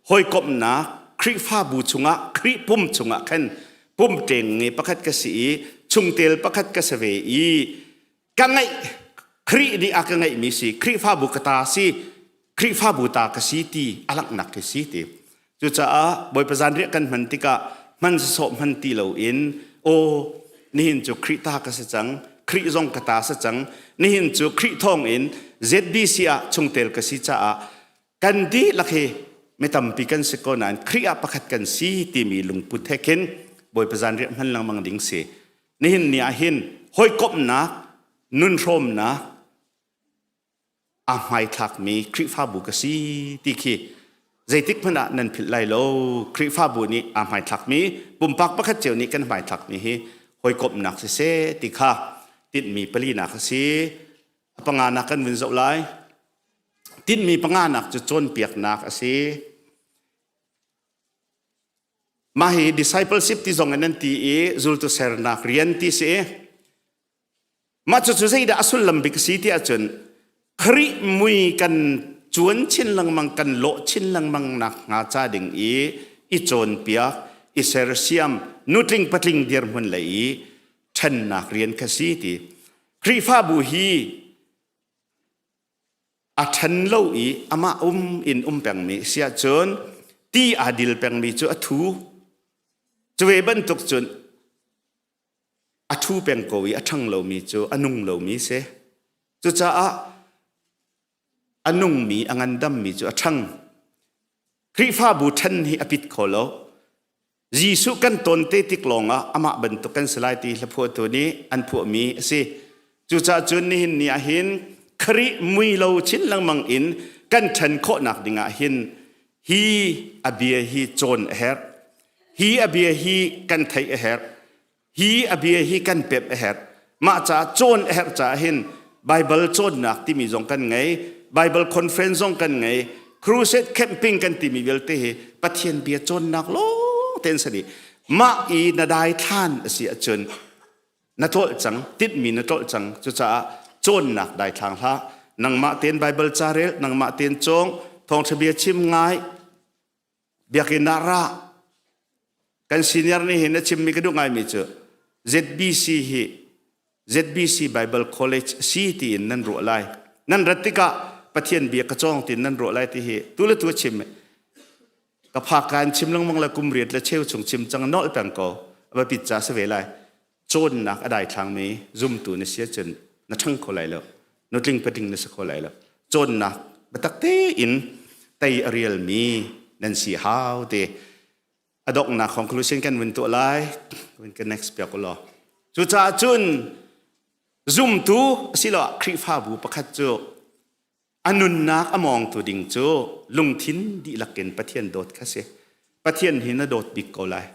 hawikomhnak Khrihfabu chungah Khrih pum chungah khan pum ṭeng nge pakhat ka si i chungtel pakhat ka si ve i ka ngeih Khrih nih a ka ngeihmi si Khrihfabu ka ta si Khrihfabu ta ka si ti a langhnak khi si ti cucaah Bawipa zanriah kan hman tikah hman sawsawh hman ti loin aw nihin cu Khrih ta ka si cang Khrih zong ka ta si cang nihin cu Khrih thawng in ZBC ah chungtel ka si caah kan dihlak hi mi tampi kan si ko nain Khrih ah pakhat kan si timi lungput he khin Bawipa zanriah hman lengmang ding si Nihin ni ah hin hawikomhnak, nunhrawmnak aa hmaithlakmi Khrihfabu ka si ti khi zeitik hmanh ah nan philh lai lo. Khrihfabu nih aa hmaithlakmi, pumpak pakhat cio nih kan hmaithlakmi hi hawikomhnak siseh ti kha tinhmi palinak a si. A panganak kan vun zoh lai. Tinhmi panganak cu cawnpiaknak a si. Mah hi discipleship ti zong in an ti i zultu sernak rian ti si. Mah cucu zeidah a sullam bik si ti ahcun Khrih mui kan cuan chin lengmang kan lawh chin lengmang nak hnga ca ding i i cawnpiak i sersiam nutling patling dirhmun lei i ṭhennak rian kha si ti Khrihfabu hi a ṭhen lo i amah um in um pengmi si ahcun ti aa dil pengmi cu a thu cu ve bantuk cun a thu peng ko i a ṭhang lomi cu a nung lomi si. Cucaah a nungmi a ngandammi cu a ṭhang. Khrihfabu ṭhen hi a pit kho lo. Jesuh kan ton te tik lawngah amah bantuk kan si lai ti hlaphuahtu nih an phuahmi a si. Cucaah cun nihin ni ah hin Khrih mui lo chin lengmang in kan ṭhen khawhnak dingah hin hi a bia hi cawn a herh. Hi a bia hi kan theih a herh. Hi a bia hi kan pemh a herh. Mah caah cawn a herh caah hin Bible cawnnak timi zong kan ngei, Bible conference zong kan ngei, crusade camping kan timi vialte hi Pathian bia cawnnak lawng te an si dih. Mah i na dai thlan a si ahcun na tlolh cang, tinhmi na tlolh cang. Cucaah cawnnak dai thlang hlah. Nangmah tein Bible ca rel, nangmah tein cawng, thawngṭha bia chim ngai, biakinn ah ra kan senior nih hin a chimmi ka duh ngaimi cu ZBC hi ZBC Bible College si tiin nan ruah lai nan rat tikah Pathian bia ka cawng tiin nan ruah lai ti hi tu le tu chim ka phak kan chim lengmang le kum riat le cheu chung chim cang nolh peng ko aba pit ca si ve lai cawnnak a daithlangmi zumtu na si ahcun na ṭhang kho lai lo nutling patling na si kho lai lo cawnnak biatak tein tei a rialmi nan si hau te a donghnak conclusion kan vun tuah lai vun ka next piak ulaw cucaah cun zumtu asiloah Khrihfabu pakhat cu A nunnak a mawngtu ding cu lungthin dihlak in Pathian dawt kha si. Pathian hi na dawt bik ko lai.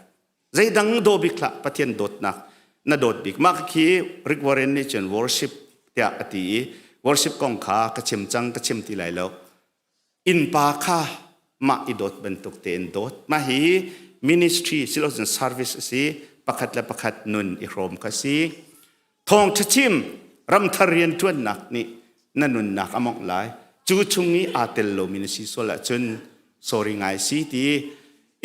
Zeidang daw bik hlah, Pathian dawtnak na dawt bik. Mah khi Rick Warren nih cun worship tiah a ti i worship kong kha ka chim cang, ka chim ti lai lo. Innpa kha mah i dawt bantuk tein dawt. Mah hi ministry silocun service a si. Pakhat le pakhat nun i hrawm kha si. Thawngṭha chim ramthar rianṭuannak nih na nunnak a mawngh lai. Cu chung i aa tel lomi na si sual ahcun sorry ngai si ti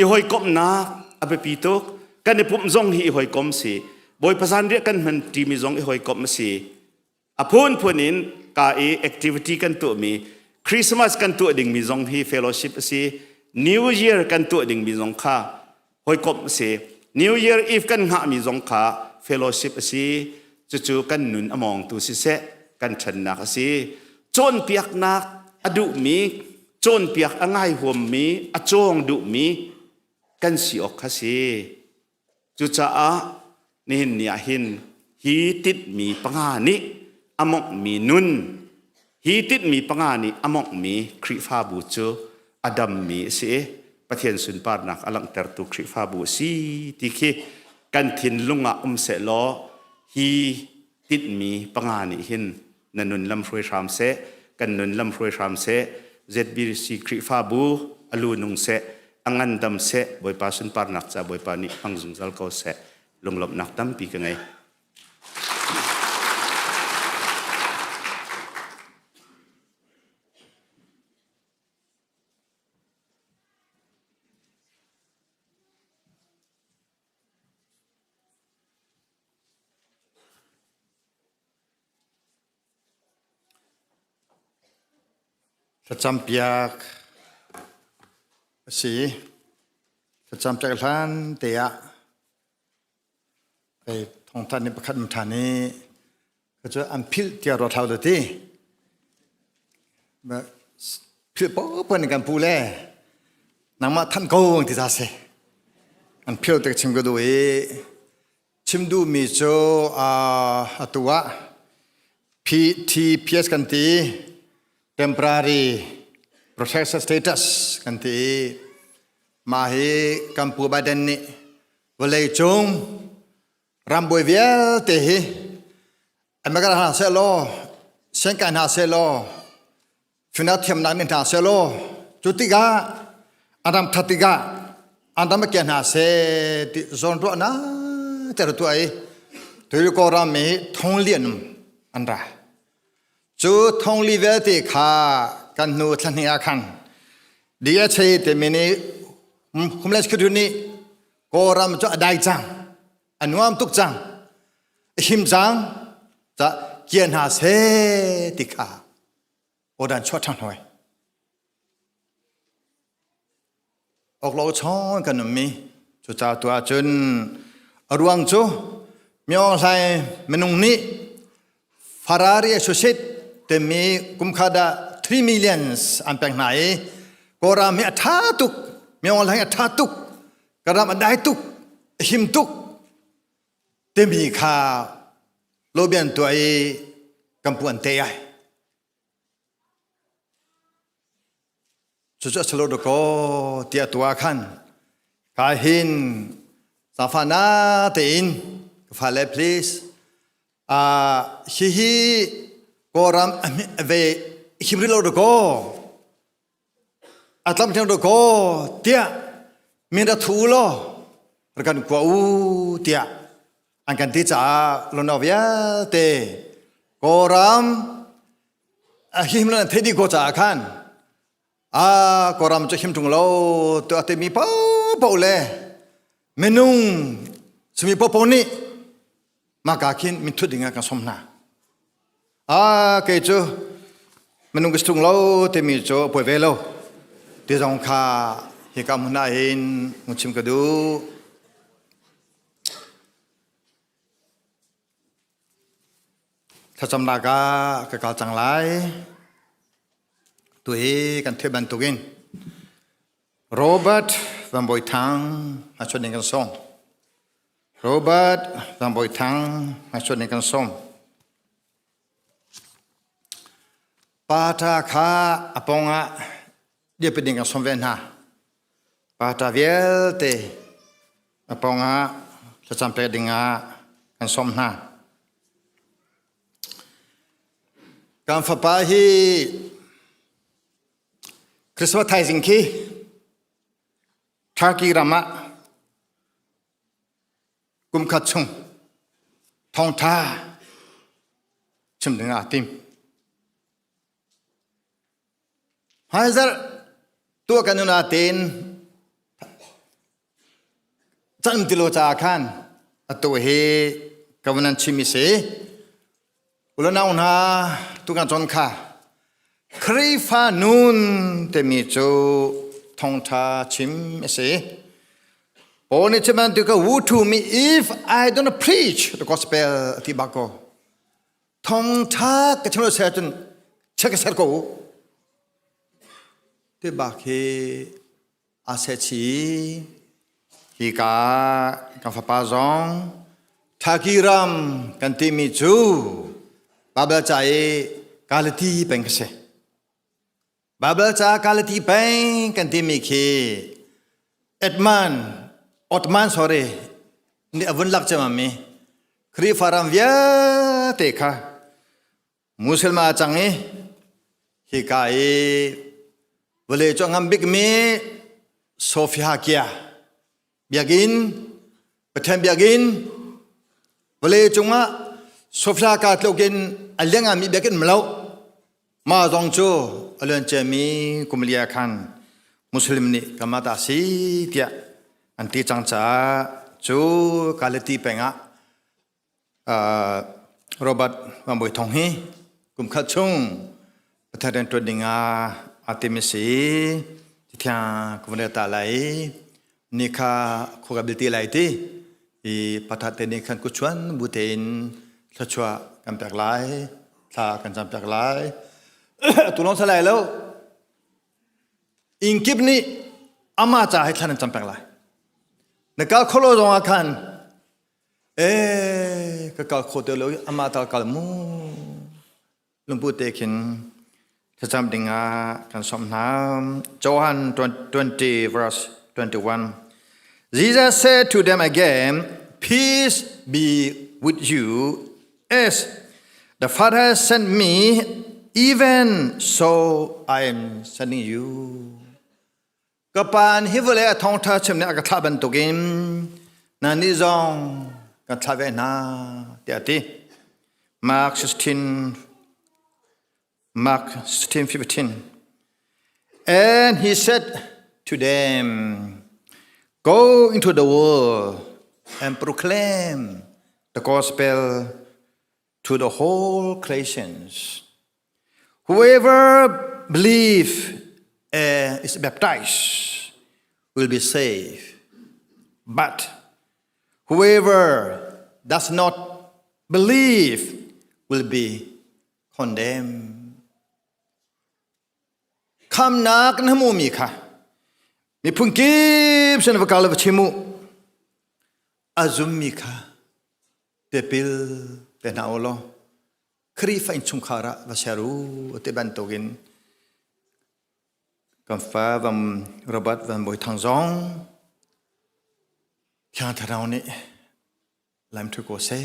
i hawikomhnak a biapi tuk. Kan i pumh zong hi i hawikom si. Bawipa zanriah kan hman ṭimi zong i hawikomh a si. A phunphun in ka i activity kan tuahmi Christmas kan tuah dingmi zong hi fellowship a si. New Year kan tuah dingmi zong kha hawikomh a si. New Year Eve kan hngahmi zong kha fellowship a si. Cucu kan nun a mawngtu siseh, kan ṭhannak a si. Cawnpiaknak a duhmi, cawnpiak a ngai huammi, a cawng duhmi kan si awk kha si. Cucaah nihin ni ah hin hi tinhmi panga nih a mawnghmi nun, hi tinhmi panga nih a mawnghmi Khrihfabu cu a dammi a si i Pathian sunparnak a langhtertu Khrihfabu a si ti khi kan thinlung ah um sehlaw hi tinhmi panga nih hin na nun lam hruai hram seh, kan nun lam hruai hram seh, ZBC Khrihfabu a lu nung seh, a ngandam seh, Bawipa sunparnak ca Bawipa nih hmang zungzal ko seh. Lunglawmhnak tampi ka ngei. Thlacampiak a si. Thlacampiak hlan te ah hei thawngthan nih pakhat um ṭhan i ka cu an philh tiah ruat hau ti. Philh paohpaoh nih kan pu le nangmah thanh ko ti ta si. An philh tik chim ka duh i Chim duhmi cu atu ah PTPS kan ti, Temporary Protection Status kan ti i mah hi kan Pu Biden nih vawleicung rambawi vialte hi America hna seh law, siangkai hna seh law, Fina thiamnak nih hna seh law cu tikah an ram that tikah an ram a ke hna seh ti zawnruahnak ter tuah i tuiko ram i thonglian an ra cu thongli vialte kha kan hnu thla hnih ah khan DHA timi nih Homeland Security nih Kawlram cu a dai cang a nuam tuk cang a him cang ca kia hna seh ti kha Awdan chuah ṭhan hoi. Oklo chon kan ummi cucaah tu ahcun a ruang cu Myo Hlai minung nih Ferrari Associate. timi kumkha dah 3 millions an pek hna i Kawlram hi a ṭha tuk Myanmar hi a ṭha tuk ka ram a dai tuk a him tuk timi kha lobian tuah i kan pu an te ai Cucu a si lo dakaw tiah tu ah khan ka hin zaangfah na tein ka fale please hihi Kawlram ve him rih lo dakaw a tlam ṭhiang dakaw tiah min ra thu law ra kan kua u tiah an kan ti caah lonau vialte Kawlram a him lan thei dih ko caah khan a Kawlram cu him ṭung lo tu a timi paohpaoh le minung simi paohpaoh nih maka khin min thut ding ah kan som hna. A kei cu minung ka si ṭung lo timi cu a puai ve lo ti zong kha hika hmun ah hin hung chim ka duh. Thlacamnak ah ka kal cang lai. Tu hi kan theih bantukin Robert Van Bawi Thang hmaichuan ding kan sawm. Robert Van Bawi Thang hmaichuan ding kan sawm. Pata kha a pong ah dirpi ding kan sawm ve hna. Pata vialte a pong ah thlacam pek ding ah kan sawm hna. Kan fapa hi Christmas thaizing khi Turkey ram ah kum khat chung thawngtha chim ding ah tim. Hmaizarh tuah kan nun ah tein can ti lo caah khan atu hi ka vun an chim i si. Ulanau hna tu kan cawn kha Khrihfa nun timi cu thawngṭha chim a si. Paul nih chim bantuk woe to me if I don't preach the gospel ti bak ko. Thawngṭha ka chim lo ser cun check ka ser ko u. Ti bak hi a se chi hi ka kan fapa zong Thaki ram kan timi cu Babel ca i Galati peng ka si. Baibal ca Galati peng kan timi khi Edman Ottoman sorry nih a vun lak ciammam mi Khrihfa ram vialte kha Muslim ah cang i hika i vawlei cu a ngam bikmi Sofia Kia biakinn Pathian biakinn vawlei cungah Sofia ka tluk in a liangami biakinn mlo mah zong cu a luanciami kum lia khan Muslim nih kanmah ta si tiah an ti cang caah cu Kalati peng ah Robert Van Bawi Thong hi kum khat chung Pathian rian ṭuan ding ah aa tim a si. Thiang ka vun ta lai ni kha khua bil ti lai ti i pathat te nih khan kuchuan bu tein thluachuah kan pek lai thla kan cam pek lai tu lawng sa lai lo Innkip nih amah ca hi thlan an cam peng lai na kal kholo zong ah khan Eh, ka kal kho te lo ama tal kal mu. Lungpu te khin thlacam ding ah kan sawm hna. Johan 20 verse 21. Jesus said to them again, Peace be with you. As the Father has sent me, even so I am sending you. Ka pa hi vawlei a thawngṭha chim nih a ka thlah bantukin nannih zong kan thlah ve hna tiah a ti. Mark 16 Mark 16:15 And he said to them, Go into the world and proclaim the gospel to the whole creations. Whoever believes and is baptized will be saved. But whoever does not believe will be condemned. Khamnak na hmumi kha miphun kip sin va kal va chim u. A zummi kha tipil pe hna u law Khrihfa innchungkhar ah va ser u ti bantukin kan fa van Robert Van Bawi Thang zong Thiang Thlarau nih Laim thu ko se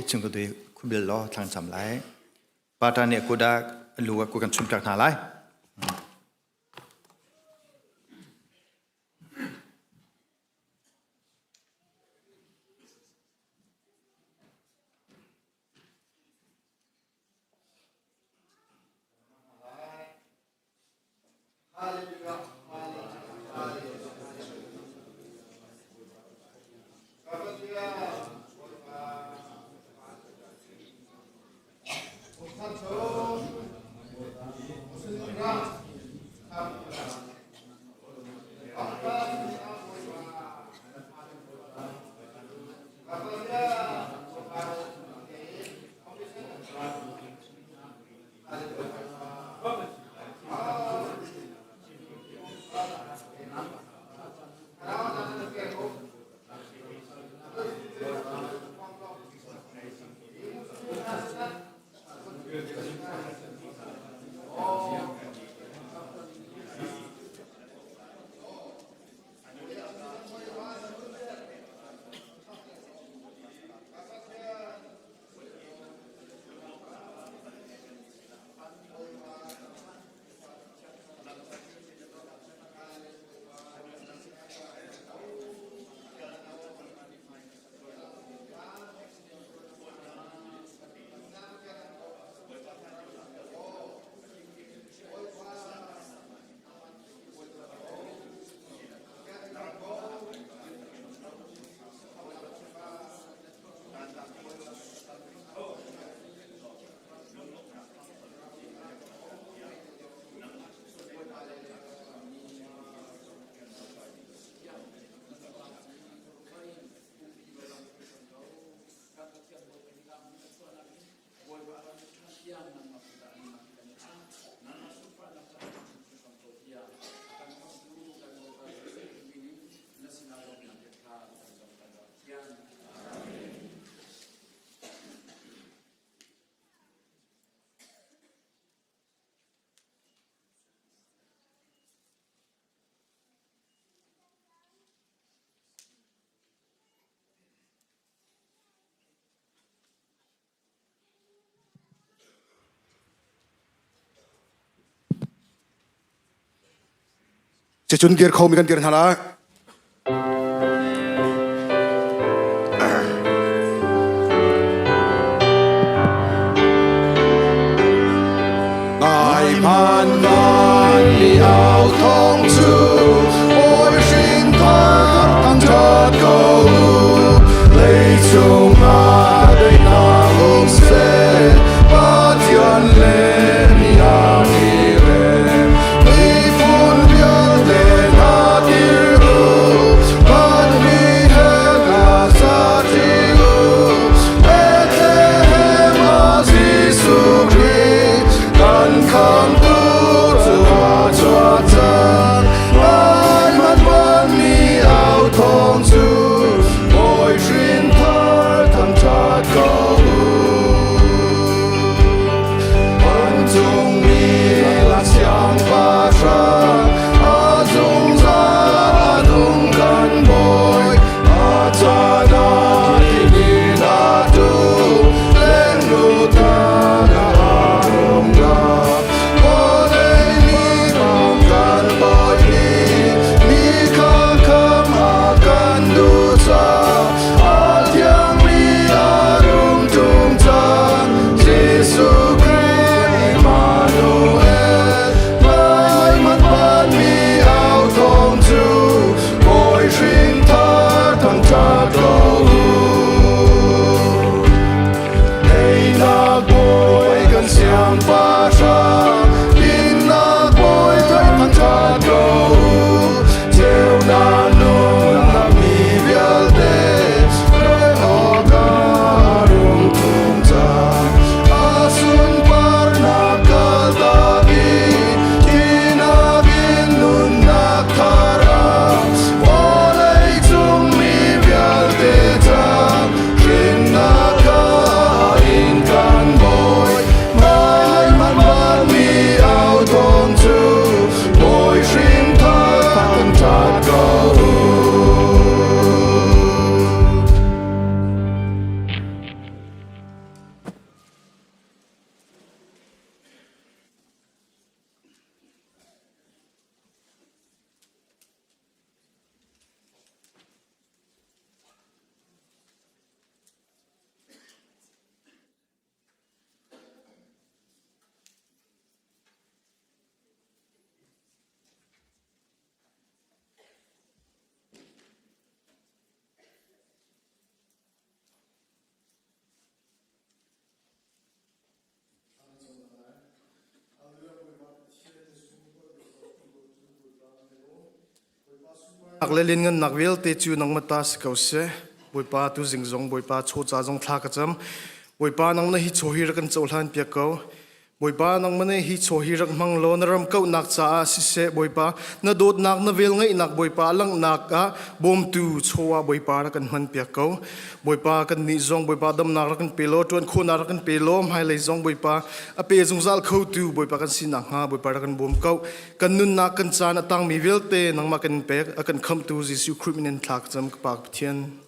chung ko dui khubil law thlang cham lai. Pata nih kuda lu ku kan chum tak hna lai. Cucun dir khomi kan dir hna lai. Ngai man van mi au thong cu Bawi hrin thar thang ṭhat ko Leicung ah daihnak um seh Pathian le mi ah i rem Miphun vialte hna dir u Van mi he hla sa ṭi u Bethlehem ah Jesuh Khrih kan khamtu cu a chuak cang Ngai hmanh van mi au thawng cu Bawi hrin thar thangṭhat ko u. Vancungmi lak siangpahrang a zungzal a nung kan Bawi a caan ah tili na tu lengnu tan ah rung la vawlei mi bang kan Bawi mi kha kham a kan duh caah a thiangmi a rung ṭum cang Jesuh Khrih Immanuel ngai hmanh vanmi au thawng cu Bawi hrin thar thangṭhat ko u. Teinak Bawi kan siangpahrang dinnak Bawi thangṭhat ko u. Ceunak nunnak mi vialte hruai awkah rung ṭum cang. A sunparnak kaltak i thihnak Le lianngannak vialte cu nangmah ta si ko seh. Bawipa tuzing zong Bawipa chaw ca zong thla ka cam. Bawipa nang na hi chaw hi rak kan cohlan piak ko. Bawipa nangmah nih hi chaw hi rak hmang law na ram kauhnak caah siseh Bawipa na dawtnak na velngeihnak Bawipa langhnak ah bawmtu chaw ah Bawipa rak kan hman piak ko. Bawipa kan nih zong Bawipa damnak rak kan pe law ṭuan khawhnak rak kan pe law hmailei zong Bawipa a pe zungzal khotu Bawipa kan sinak hnga Bawipa rak kan bawm ko. Kan nunnak kan caan a tangmi vialte nangmah kan in pek a kan khamhtu Jesuh Khrih min in thla ka cam ka Pa Pathian.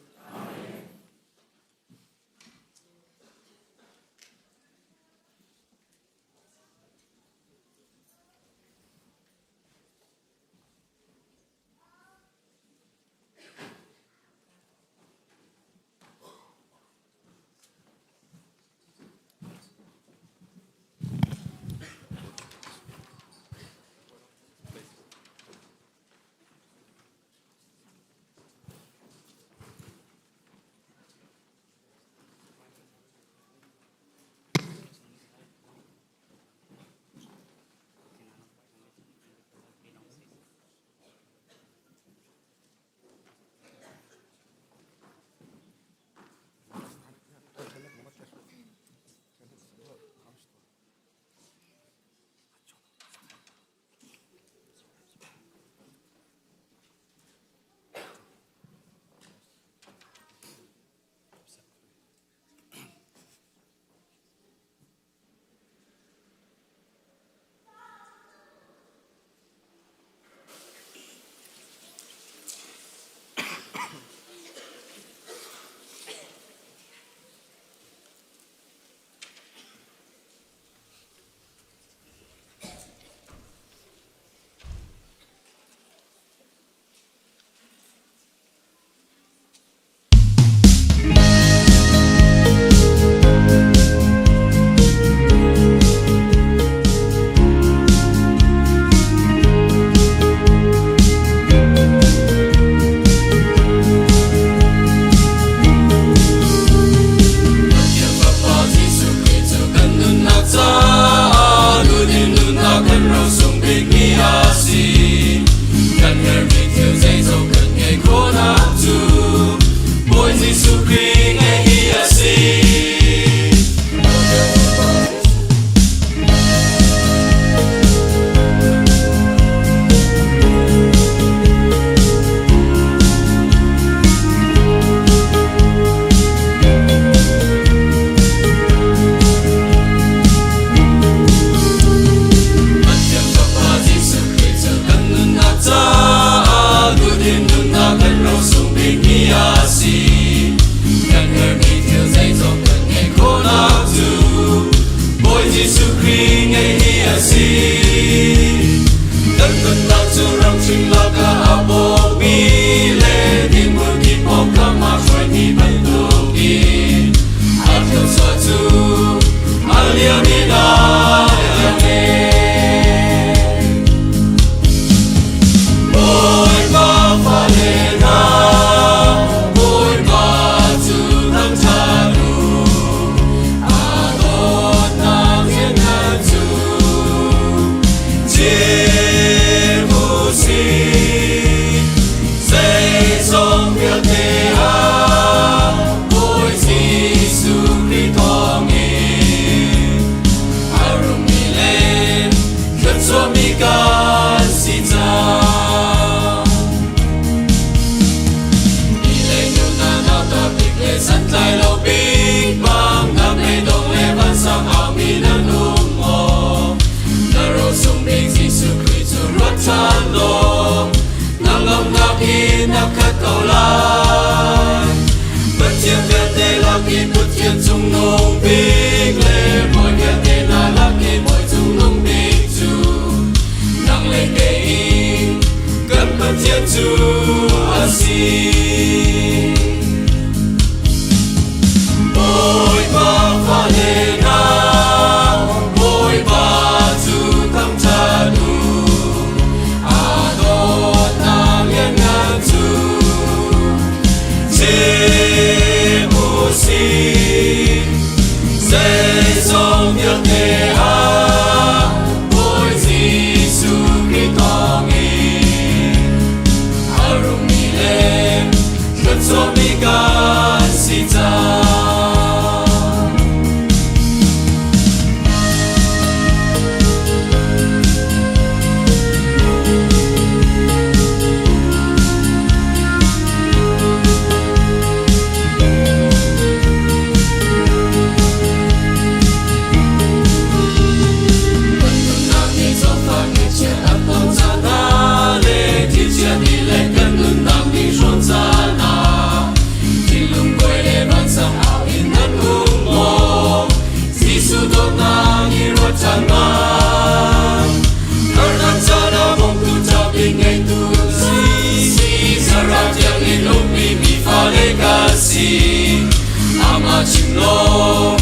chim law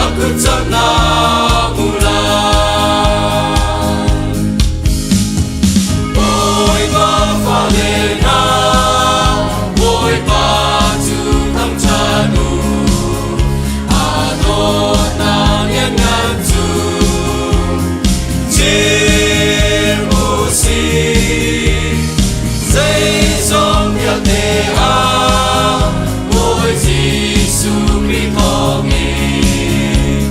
a kut caknak hmu lai. Bawipa fale hna, Bawipa cu thangṭhat u, a dawtnak lianngan cu chim u sih. Zeizong vialte ah Bawi Jesuh Khrih thawngin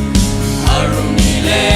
a rummi le.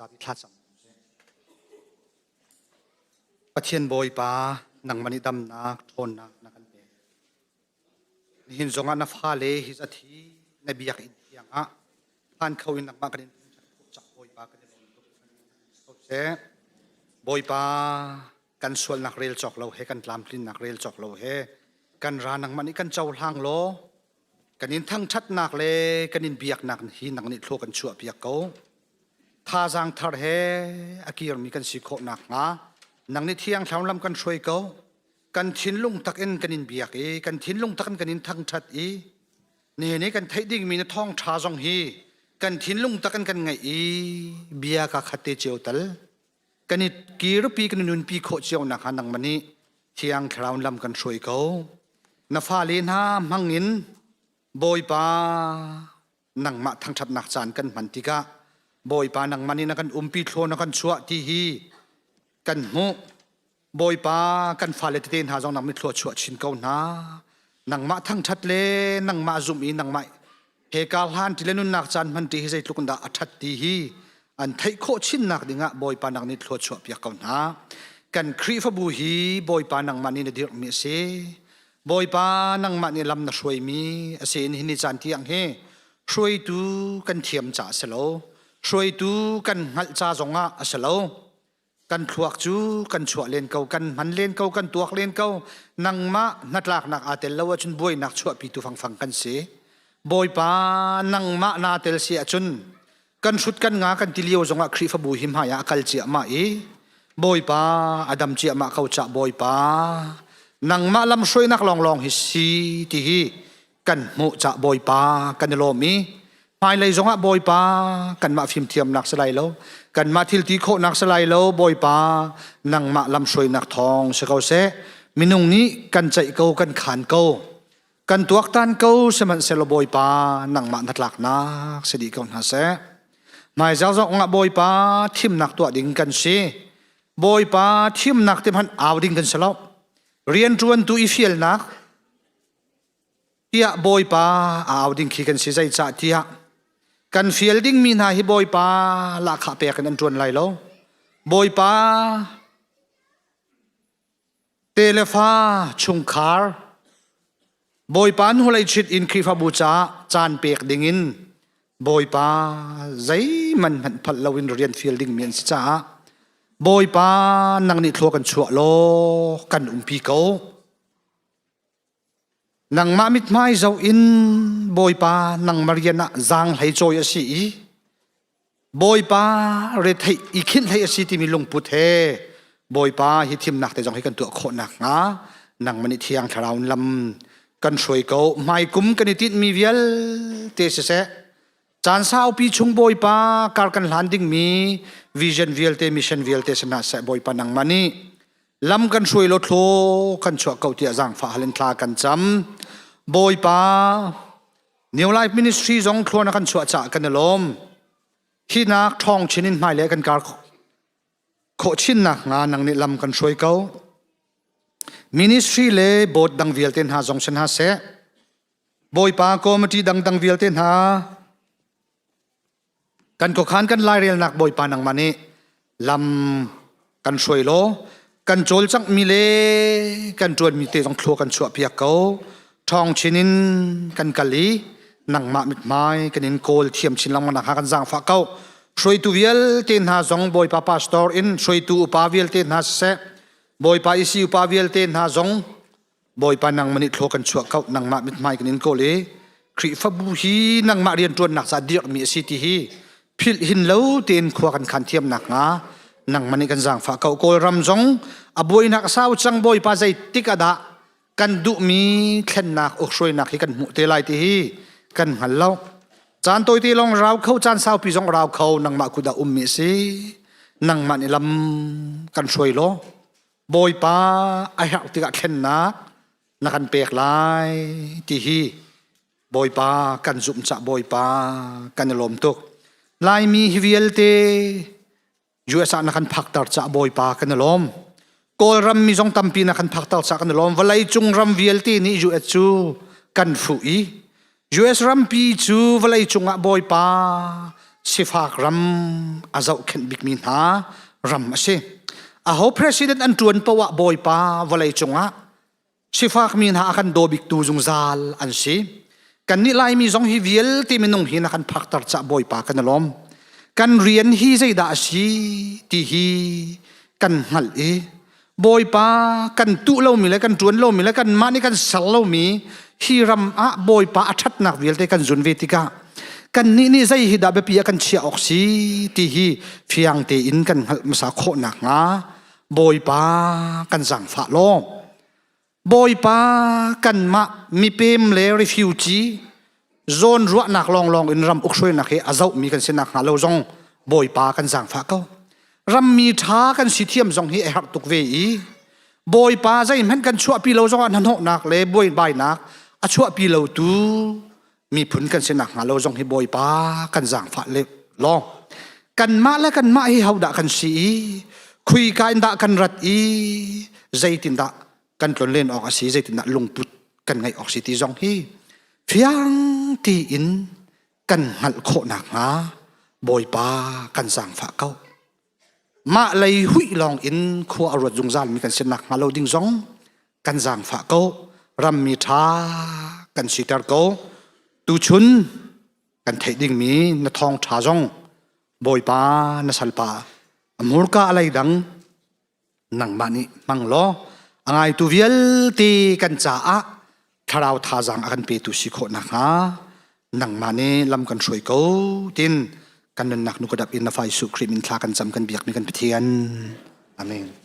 Zapi thlacam. Pathian Bawipa nangmah nih damnak ṭhawnnak na kan pek. Nihin zongah na fale hi zat hi na biakinn thiang ah phan kho in nangmah kan in cak Bawipa kan i lawm tuk. Ko seh. Bawipa kan sualnak rel cawk lo he kan tlamtlinnak rel cawk lo he kan ra nangmah nih kan cohlang law kan in thangṭhatnak le kan in biaknak hi nang nih thlua kan chuahpiak ko. Thazaang thar he a kirmi kan si khawh nakhnga nang nih thiang thlarau lam kan hruai ko. Kan thinlung tak in kan in biak i kan thinlung tak in kan in thangṭhat i nihin i kan theih dingmi na thawngṭha zong hi kan thinlung tak in kan ngaih i bia ka khat te cio tal kan i kirpi kan i nunpi khawh cio nakhnga nangmah nih thiang thlarau lam kan hruai ko. Na fale hna hmang in Bawipa nangmah thangṭhatnak caan kan hman tikah Bawipa nangmah nih na kan umpi thlaw na kan chuah ti hi kan hmuh. Bawipa kan fale tete hna zong nang mithlua chuah chin ko hna. Nangmah thangṭhat le nangmah zumh i nangmah he kar hlan ti le nunnak caan hman ti hi zeitluk in dah a ṭhat ti hi an theih khawh chinnak dingah Bawipa nang nih thlua chuah piak ko hna. Kan Khrihfabu hi Bawipa nangmah nih na dirhmi a si. Bawipa nangmah nih lam na hruaimi a si in hi ni caan tiang hi hruaitu kan thiam ca a si lo. Hruaitu kan hngalh ca zongah a si lo. Kan thluak cu kan chuah len ko, kan hman len ko, kan tuak len ko. Nangmah hnatlaknak aa tel lo ahcun buainak chuahpitu fangfang kan si. Bawipa nangmah naa tel si ahcun kan hrut kan nga kan ti lio zongah Khrihfabu hi hmai ah a kal ciahmah i Bawipa a dam ciahmah ko cah Bawipa nangmah lamhruainak lawnglawng hi si ti hi kan hmuh cah Bawipa kan i lawm i hmailei zongah Bawipa kanmah fimthiamnak si lai lo kanmah thilti khawhnak si lai lo Bawipa nangmah lamhruainak thawng si ko seh minung nih kan ceih ko kan khan ko kan tuaktan ko sihmanhsehlaw Bawipa nangmah na tlaknak si dih ko hna seh hmaizarh zongah Bawipa thimnak tuah ding kan si Bawipa thimnak te hmanh au ding kan si lo rianṭuantu i fialnak tiah Bawipa a au ding khi kan si zeicah tiah kan fial dingmi hna hi Bawipa lahkhah pek in an ṭuan lai lo Bawipa telefa chungkhar Bawipa hnulei chit in Khrihfabu caah caan pek dingin Bawipa zeihmanh hmanh phalh loin rian fial dingmi an si caah Bawipa nang nih thlua kan chuah law kan umpi ko. Nangmah mithmai zoh in Bawipa nangmah rian ah zaang hlei cawi a si i Bawipa retheih i khinh hlei a si timi lungput he Bawipa hi thimnak te zong hi kan tuah khawh nakhnga nangmah nih Thiang Thlarau in lam kan hruai ko. Hmaikum kan i tinhmi vialte siseh caan saupi chung Bawipa kar kan hlan dingmi vision vialte mission vialte si hna seh Bawipa nangmah nih lam kan hruai law thlaw kan chuah ko tiah zaangfah hal in thla kan cam. Bawipa New Life Ministry zong thlua na kan chuah caah kan i lawm. Hi nak ṭhawng chin in hmailei kan kar khawh chin nakhnga nang nih lam kan hruai ko. Ministry le board dang vialte hna zong si hna seh. Bawipa committee dangdang vialte hna Kan khuakhan kan lairelnak Bawipa nangmah nih lam kan hruai law kan cawlcanghmi le kan ṭuanmi te zong thlua kan chuahpiak ko. Ṭhawng chin in kan kal i nangmah mithmai kan in kawl thiam chin lengmang nakhnga kan zaangfah ko. Hruaitu vialte hna zong Bawipa pastor in hruaitu upa vialte hna siseh, Bawipa isi upa vialte hna zong Bawipa nangmah nih thlaw kan chuah ko nangmah mithmai kan in kawl i Khrihfabu hi nangmah rianṭuannak caah dirhmi a si ti hi philh hin lo tein khua kan khan thiam nakhnga nangmah nih kan zaangfah ko. Kawlram zong a buainak a sau cang Bawipa zeitik ah dah kan duhmi thlennak ukhruainak hi kan hmuh te lai ti hi kan hngal lo. Caan tawite lawng rau kho, caan saupi zong rau kho nangmah kut ah ummi a si. Nangmah nih lam kan hruai law Bawipa a herh tikah thlennak na kan pek lai ti hi Bawipa kan zumh cah Bawipa kan i lawm tuk. Laimi hi vialte US ah na kan phakter cah Bawipa kan i lawm. Kawlram mi zong tampi na kan phakter cah kan i lawm. Vawlei cung ram vialte nih US cu kan fuh i US rampi cu vawlei cungah Bawipa Sifak ram a zohkhenh bikmi hna ram a si. Aho president an ṭuan poah Bawipa vawlei cungah sifakmi hna a kan daw biktu zungzal an si. Kannih Laimi zong hi vialte minung hi na kan phakter cah Bawipa kan i lawm. Kan rian hi zeidah a si ti hi kan hngalh i Bawipa kan tuh lomi le kan ṭuan lomi le kanmah nih kan ser lomi hi ram ah Bawipa a ṭhatnak vialte kan zun ve tikah kannih nih zei hi dah biapi ah kan chiah awk si ti hi fiang tein kan hngalh hmasa khawh nakhnga Bawipa kan zaangfah law Bawipa kanmah mipem le refugee zawn ruahnak lawnglawng in ram ukhruainak hi a zohmi kan si nakhnga lo zong Bawipa kan zaangfah ko. Rammi ṭha kan si thiam zong hi a herh tuk ve i Bawipa zeihmanh kan chuahpi lo zongah hnahnawhnak le buaibainak a chuahpi lotu miphun kan si nakhnga lo zong hi Bawipa kan zaangfah le law kanmah le kanmah hi hodah kan si i khuika in dah kan rat i zeitindah kan tlonlen awk a si zeitindah lungput kan ngeih awk si ti zong hi fiang tiin kan hngalh khawh nakhnga Bawipa kan zaangfah ko. Mah lei huih lawng in khua a ruat zungzal mi kan si nakhnga lo ding zong kan zaangfah ko. Rammi ṭha kan siter ko. Tuchun kan theih dingmi na thawngṭha zong Bawipa na salpa a hmurka a lei dang nangmah nih hmang law a ngaitu vialte kan caah thlarau thazaang a kan petu si khawh nakhnga nangmah nih lam kan hruai ko tin kan nunnak nu ka dap in na fa Jesuh Khrih min thla kan cam kan biakmi kan Pathian. Amen.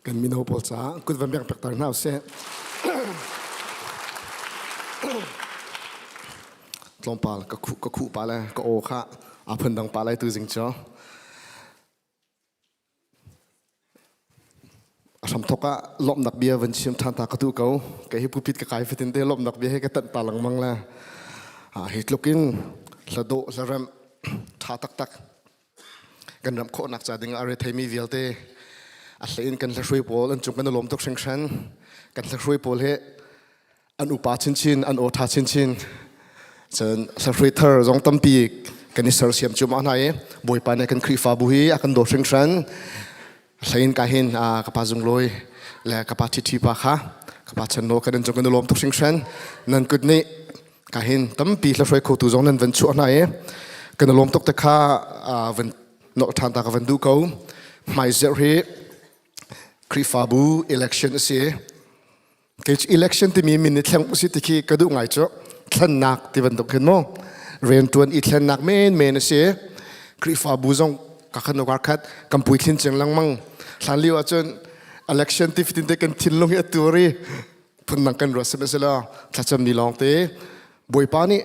Kan mino pawl caah kut van bengh pekter hna usih. Tlawmpal ka khuh ka khuh pa le ka aw kha aa phundang pa lai tu zing cu. A hramthok ah lawmhnak bia van chim ṭhan ta ka duh ko. Kei hi pulpit ka kai fatin te lawmhnak bia he ka tanh ta lengmang le hi tluk in hladawh hlaremh ṭha taktak kan ram khawhnak ca ding ah a retheimi vialte a hlei in kan hlahruai pawl an cung kan i lawm tuk hringhran. Kan hlahruai pawl hi an upa chinchin an aw ṭha chinchin cun hlahruai thar zong tampi kan i sersiam cuahmah hna i Bawipa nih kan Khrihfabu hi a kan dawt hringhran hlein ka hin ka pa Zunglawi le ka pa Ṭhiṭhi pa kha ka pa Chan Nawl kan in cung kan i lawm tuk hringhran nan kut nih ka hin tampi hlahruai khotu zong nan van chuah hna i kan i lawm tuk te kha van nolh ṭhan ta ka van duh ko hmaizerh hi Khrihfabu election a si Kei cu election timi min i thleng usih ti khi ka duh ngai cu thlennak ti bantuk khin mu riantuan i thlennak men men a si Khrihfabu zong ka khan kar khat kan puithlin cing lengmang hlan lio ahcun election ti fitin te kan thinlung hi a tur i phundang kan ruat sihmanhsehlaw thlacam ni lawng te Bawipa nih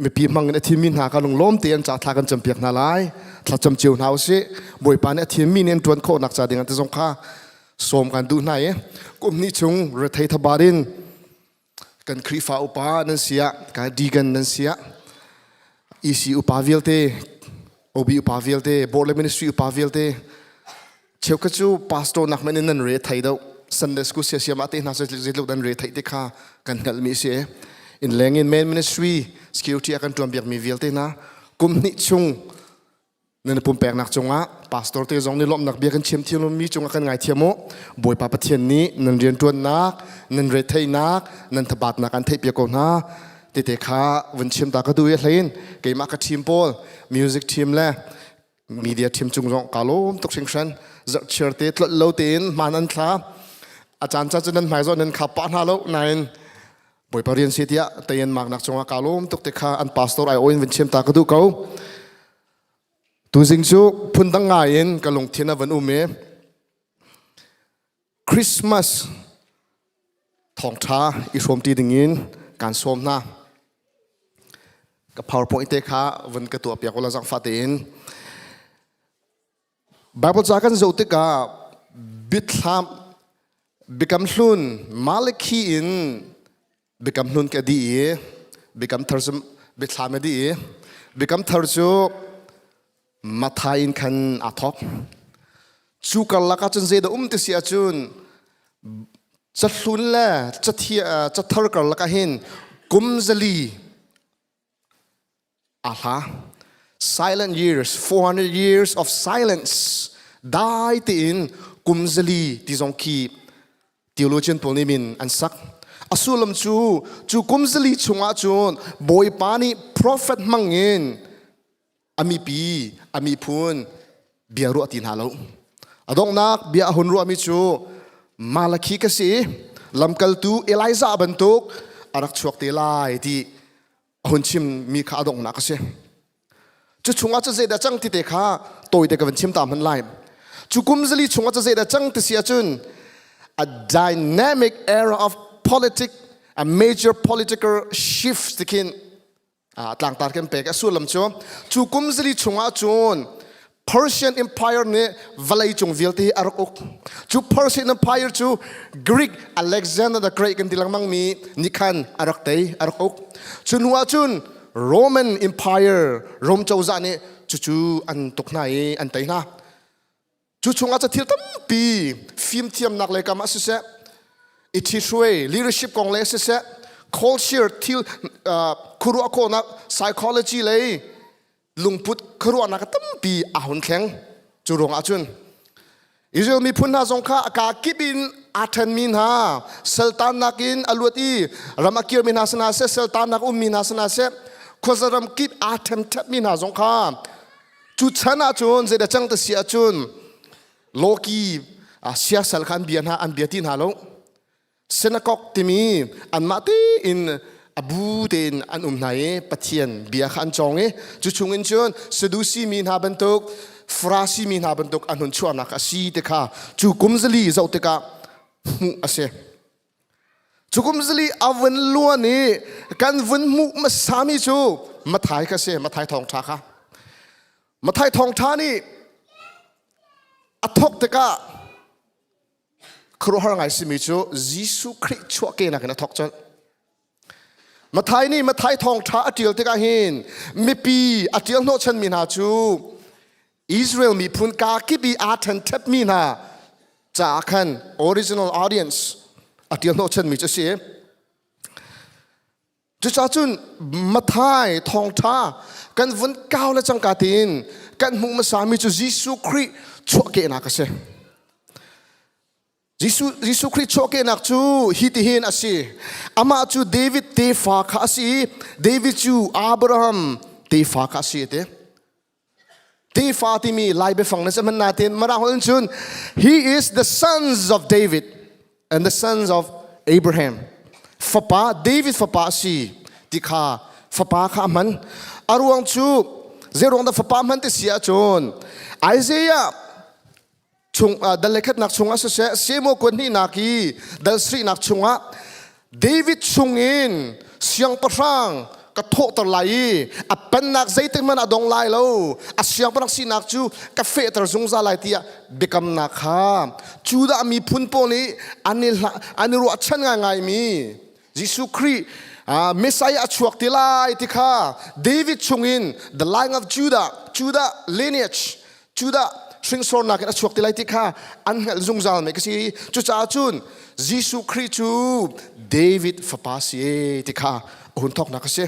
mipi hmang in a thimmi hna kha lunglawm tein ca thla kan campiak hna lai thlacam cio hna usih bawipa nih a thimmi nih an ṭuan khawhnak ca ding ah ti zong kha sawm kan duh hna i kum hnih chung rethei thabat in kan Khrihfa upa nan si ah ka deacon nan si ah EC upa vialte. OB upa vialte, board le ministry upa vialte, cheukhat cu pastor nak men in nan re thei do Sunday school sia siam ate hna zeitluk nan re thei te kha kan hngalh mi si in leng in main ministry security a kan tuan biak mi vialte hna kum hnih chung nan pumpeknak cungah pastor te zong nih lawmhnak bia kan chim thiam mi cungah kan ngaithiam u Bawipa Pathian nih nan riantuannak nan retheihnak nan thabatnak an theih piak ko hna tete kha vun chim ta ka duh i hlein keimah ka team pawl music team le media team cung zong ka lawm tuk hringhran zarhchiar te tlolh lo tein hman an thla a caan ca cu nan hmai zawn nan khap pah hna lo nain Bawipa rian si tiah tayan maknak cungah ka lawm tuk te kha an pastor ai oin vun chim ta ka duh ko Tuzing cu phundang ngai in ka lungthin a van um i Christmas thawngṭha i hrawmṭi dingin kaan sawm hna. Ka PowerPoint te kha vun ka tuah piak ula zangfah tein. Bible ca kan zoh tikah biathlam biakam hlun Malakhi in Biakam hlun ka dih i Biakam thar cu biathlam a dih i Biakam thar cu Matthai in khan aa thawk. Cu karlak ah cun zeidah um ti si ahcun cahlun le cathar karlak ah hin kum zali aa hla. Silent years, 400 years of silence. Dai tein kum zali ti zong khi theologian pawl nih min an sak. A sullam cu cu kum zali chungah cun Bawipa nih prophet hmang in a mipi, a miphun bia ruah ti hna lo. A donghnak bia a hun ruahmi cu Malakhi ka si, lamkaltu Elijah bantuk a rak chuak te lai ti a hun chimmi kha a donghnak a si. Cu chungah cu zeidah cang ti te kha tawite ka van chim ta hmanh lai. Cu kum zali chungah cu zeidah cang ti si ahcun a dynamic era of politic, a major political shift ti khin tlangtar kan pek. A sullam cu cu kum zali chungah cun Persian Empire nih vawleicung vialte hi a rak uk. Cu Persian Empire cu Greek Alexander the Great kan ti lengmang mi nih khan a rak tei, a rak uk. Cu hnu ah cun Roman Empire, Rome cozah nih cucu an tuk hna i an tei hna. Cu chungah cu thil tampi fimthiamnak lei kam ah siseh, i ṭhihruai leadership kong lei siseh, culture thil khuaruah khawhnak psychology lei lungput khuaruahnak tampi a hun thleng cu ruangah cun Israel miphun hna zong kha a kaa kip in aa ṭhenmi hna saltannak in a luat i ram a kirmi hna si hna seh saltannak ummi hna si hna seh khuaza ram kip aa ṭhenṭhepmi hna zong kha cu chan ahcun zeidah cang ti si ahcun lawki siasal kha an bia hna an bia ti hna lo Synagogue timi anmah tein a bu tein an um hna i Pathian bia kha an cawng i cu chungin cun Sadusi mi hna bantuk Farasi mi hna bantuk an hun chuahnak a si ti kha cu kum zali zoh tikah hmuh a si. Cu kum zali a vun luan i kan vun hmuh hmasami cu Mathai kha si, Mathai thawngṭha kha. Mathai thawngṭha nih a thawk tikah Khuaruahhar ngai simi cu Jesuh Khrih chuahkehnak in a thawk colh. Matthai nih Matthai thawngṭha a ṭial tikah hin mipi a ṭial hnawhchanmi hna cu Israel miphun kaa kip i aa ṭhenṭhepmi hna caah khan original audience a ṭial hnawhchanmi cu a si. Cucaah cun Matthai thawngṭha kan vun kau le cangka tiin kan hmuh hmasami cu Jesuh Khrih chuahkehnak a si. Jesuh, Jesuh Khrih chuahkehnak cu hi tihin a si. Amah cu David tefa kha a si i David cu Abraham tefa kha a si a ti. Tefa timi Lai biafang na hman natin Mirang holh in cun he is the sons of David and the sons of Abraham. Fapa David fapa a si ti kha fapa kha a hman. A ruang cu zeiruang dah fapa hman ti si ahcun Isaiah chung dal le khatnak chungah siseh Samuel kuat hnihnak i dal sarihnak chungah David chungin siangpahrang ka thawhter lai i a pennak zeitik hmanh a dong lai lo a siangpahrang sinak cu ka fehter zungzal lai tiah biakamnak kha Judah miphun pawl nih an i an i ruahchan ngaingaimi Jesuh Khrih. Messiah a chuak ti lai ti kha David chungin the line of Judah, Judah lineage, Judah hringsornak in a chuak ti lai ti kha an hngalh zungzal mi ka si. Cucaah cun Jesuh Khrih cu David fapa si ti kha a hun thawknak a si.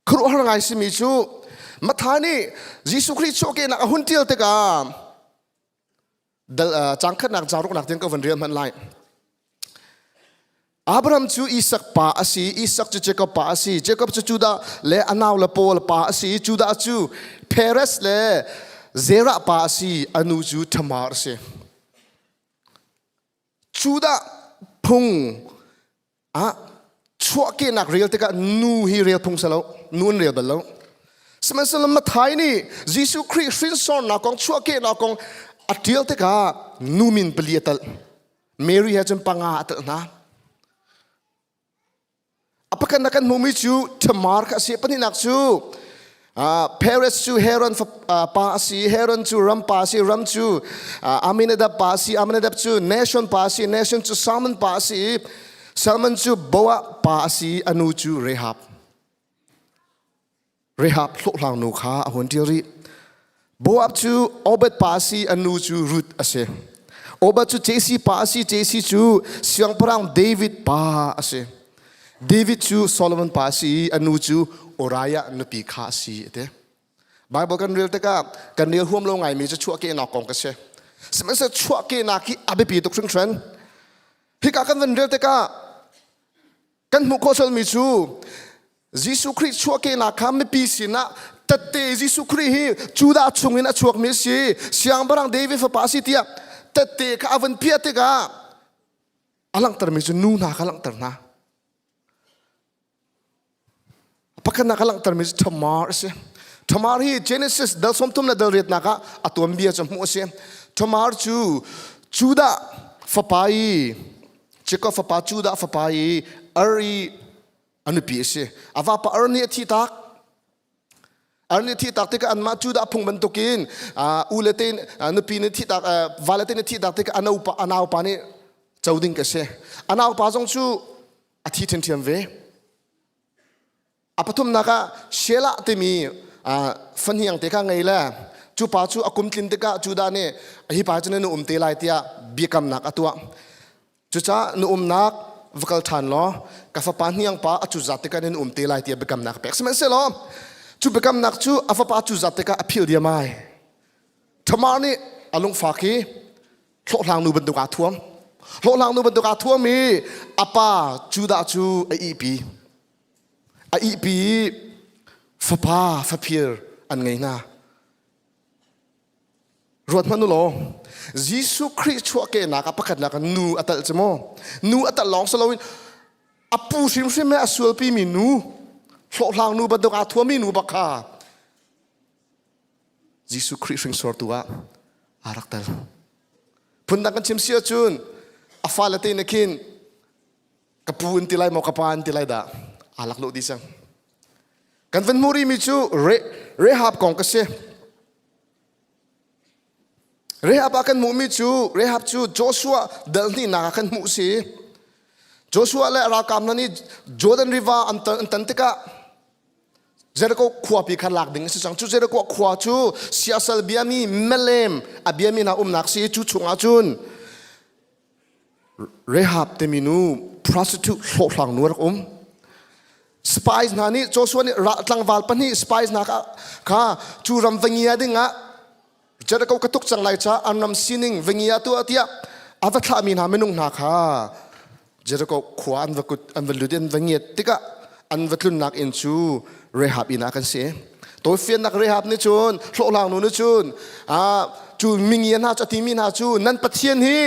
Khuaruahhar ngai simi cu Matthai nih Jesuh Khrih chuahkehnak a hun tial tikah dal cang khatnak caang tiang ka van rel hmanh lai. Abraham cu Isak pa a si, Isak cu Jacob pa a si, Jacob cu Judah le a nau le Paul pa a si, Judah cu Perez le Zerah pa a si, a nu cu Tamar a si. Judah phung ah chuahkehnak rel tikah nu hi rel phung si lo nu an rel bal lo sihmanhsehlaw Matthai nih Jesuh Khrih hrinsornak kong chuahkehnak kong a ṭial tikah nu min pali a telh Mary he cun panga a telh hna a pakhatnak kan hmuhmi cu Tamar kha a si pahnihnak cu Perez cu Heron pa a si, Heron cu ram pa a si, ram cu Aminadab pa a si, Aminadab cu Nashon pa a si, Nashon cu Salmon pa a si, Salmon cu Boah pa a si, a nu cu Rahab. Rahab hlawhhlang nu kha a hun ṭial rih. Boab cu Obed pa a si, a nu cu Ruth a si. Obed cu Jesse pa a si, Jesse cu siangpahrang David pa a si. David cu Solomon pa a si i a nu cu Uriah nupi kha a si a ti. Bible kan rel tikah kan rel huam lo ngaimi cu chuahkehnak kong ka si. Sihmanhsehlaw chuahkehnak hi a biapi tuk hringhran. Hika kan van rel tikah kan hmuh khawh colmi cu Jesuh Khrih chuahkehnak kha mipi sinah tette Jesuh Khrih hi Judah chungin a chuakmi a si siangpahrang David fapa a si tiah tette kha a van piah tikah a langhtermi cu nu hna kha langhter hna pakhatnak a langhtermi cu Tamar a si Tamar hi Genesis dal 30 le dal riatnak ah a tuanbia cu hmuh a si Tamar cu Judah fapa i Jacob fapa Judah fapa i Er i a nupi a si. A vapa Er nih a thih tak. Er nih thih tak tikah anmah Judah phung bantukin u le te nupi nih thih tak va le te nih thih tak tikah a naupa a naupa nih co ding ka si. A naupa zong cu a thi ṭhiamṭhiam ve. A pathumnak ah Shelah timi fahniang te kha ngei le cu pa cu a kum tlin tikah Judah nih hi pa cu na um te lai tiah biakamnak a tuah. Cucaah na umnak va kal ṭhan law ka fapa hniang pa a cuzat tikah nan um te lai tiah biakamnak a pek. Sihmanhsehlaw cu biakamnak cu a fapa cuzat tikah a philh diam ai. Tamar nih a lungfak i hlawhhlang nu bantuk aa thuam. Hlawhhlang nu bantuk aa thuam i a pa Judah cu a ihpi. A ihpi i fapa faphir an ngei hna. Ruat hmanh u law, Jesuh Khrih chuahkehnak ah pakhatnak ah nu a talh cu maw? Nu a talh lawng si loin a pu hrimhrim he a sualpimi nu, hlawhhlang nu bantuk aa thuami nu bak kha Jesuh Khrih hringsortu ah aa rak tel. Phundang kan chim si ahcun a fale te nih khin ka pu in ti lai maw ka pa in ti lai dah aa lak lawh dih cang. Kan van hmuh rihmi cu Rahab kong ka si. Rahab ah kan hmuhmi cu Rahab cu Joshua dal hnihnak ah kan hmuh si. Joshua le ralkap hna nih Jordan River an tan tikah Jericho khuapi kha lak ding a si cang. Cu Jericho khua cu siasal biami melem a biami hna umnak si cu chungah cun Rahab timi nu prostitute hlawhhlang nu a rak um. Spies hna nih Joshua nih tlangval pahnih spies hna kha cu ram va ngia dingah Jericho ka tuk cang lai caah an ram sining va ngia tuah tiah a va thlahmi hna minung hna kha Jericho khua an va kut an va lut in va ngiat tikah an va tlunnak inn cu Rahab inn ah kan si. Tawifiannak Rahab nih cun hlawhhlang nu nih cun cu mingia hna cu a timi hna cu nan Pathian hi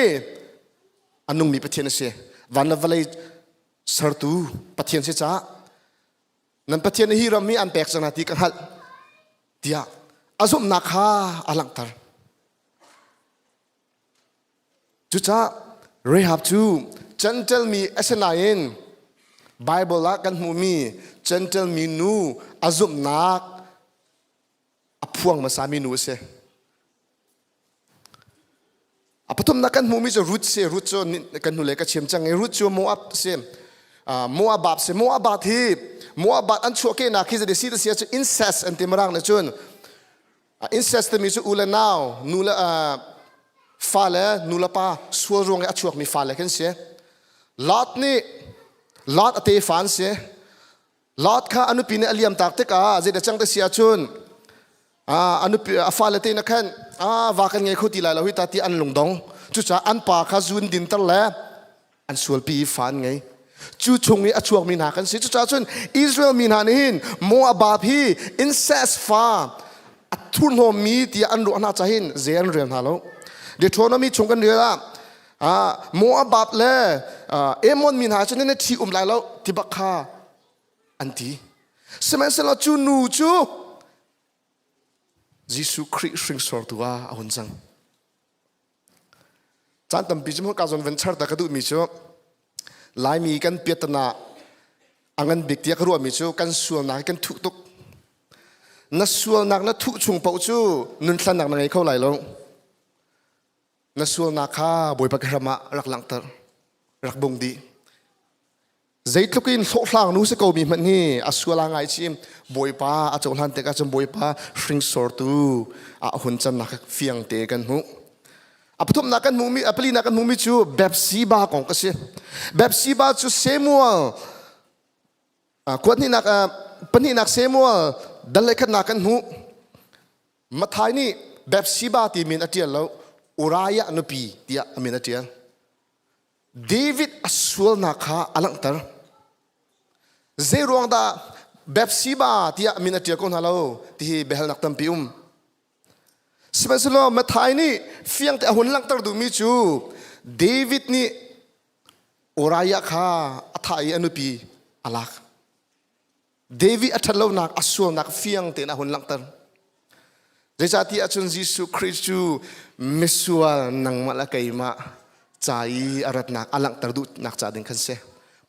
a nungmi Pathian a si. Van le vawlei sertu Pathian si caah nan Pathian hi ram hi an pek cang hna ti ka hngalh tiah a zumhnak kha a langhter. Cucaah Rahab cu Gentile mi a si nain Bible ah kan hmuhmi Gentile mi nu a zumhnak a phuang hmasami nu a si. A pathumnak kan hmuhmi cu Ruth si. Ruth cu kan hnulei ka chim cang i Ruth cu Moab si. Moab si Moab hi Moab an chuahkehnak hi zei si si cu incest an ti mirang nih cun incest timi cu u le nau nu le fa le nu le pa sual ruang i a chuakmi fale kan si. Lot nih Lot a tefa an si. Lot kha a nupi nih a liam tak tikah zeidah cang te si ahcun a nupi a fale te na khan va kan ngei kho ti lai lo hi ta ti an lungdong. Cucaah an pa kha zun dinter le an sualpi i fa an ngei. Cu chung i a chuakmi hna kan si. Cucaah cun Israel mi hna nih hin Moab hi incest fa a thurhnawmmi tiah an ruah hna cahin zei an rel hna lo. Deuteronomy chung kan rel ah Moab le Ammon mi hna cu nan thi um lai lo ti bak kha an ti. Sihmanhsehlaw cu nu cu Jesuh Khrih hringsortu ah a hun cang. Caan tampi cu ka zawn van char ta ka duhmi cu Laimi kan piatana a ngan bik tiah ka ruahmi cu kan sualnak hi kan thuh tuk. Na sualnak na thuh chung paoh cu nunthlannak na ngei kho lai lo. Na sualnak kha Bawipa ka hram ah rak langhter, rak bung dih. Zeitluk in hlawhhlang nu si ko mi hmanh hi a sual a ngaichim Bawipa a cohlan tikah cun Bawipa hringsortu a hun cannak fiang te kan hmuh. A pathumnak kan hmuhmi a palinak kan hmuhmi cu Bethsheba kong ka si. Bethsheba cu Samuel kuathnihnak pahnihnak Samuel dal le khatnak kan hmuh. Matthai nih Bethsheba ti min a ṭial lo Uriah nupi tiah a min a ṭial. David a sualnak kha a langhter. Zei ruang dah Bethsheba tiah min a ṭial ko hna lo ti hi biahalnak tampi um. Sihmanhsehlaw Matthai nih fiangte a hun langhter duhmi cu David nih Uriah kha a thah i a nupi a lak. David a ṭhatlonak a sualnak fiang tein a hun langhter. Zeicahtiah cun Jesuh Khrih cu misual nangmah le keimah ca i a ratnak a langhter duhnak ca ding khan si.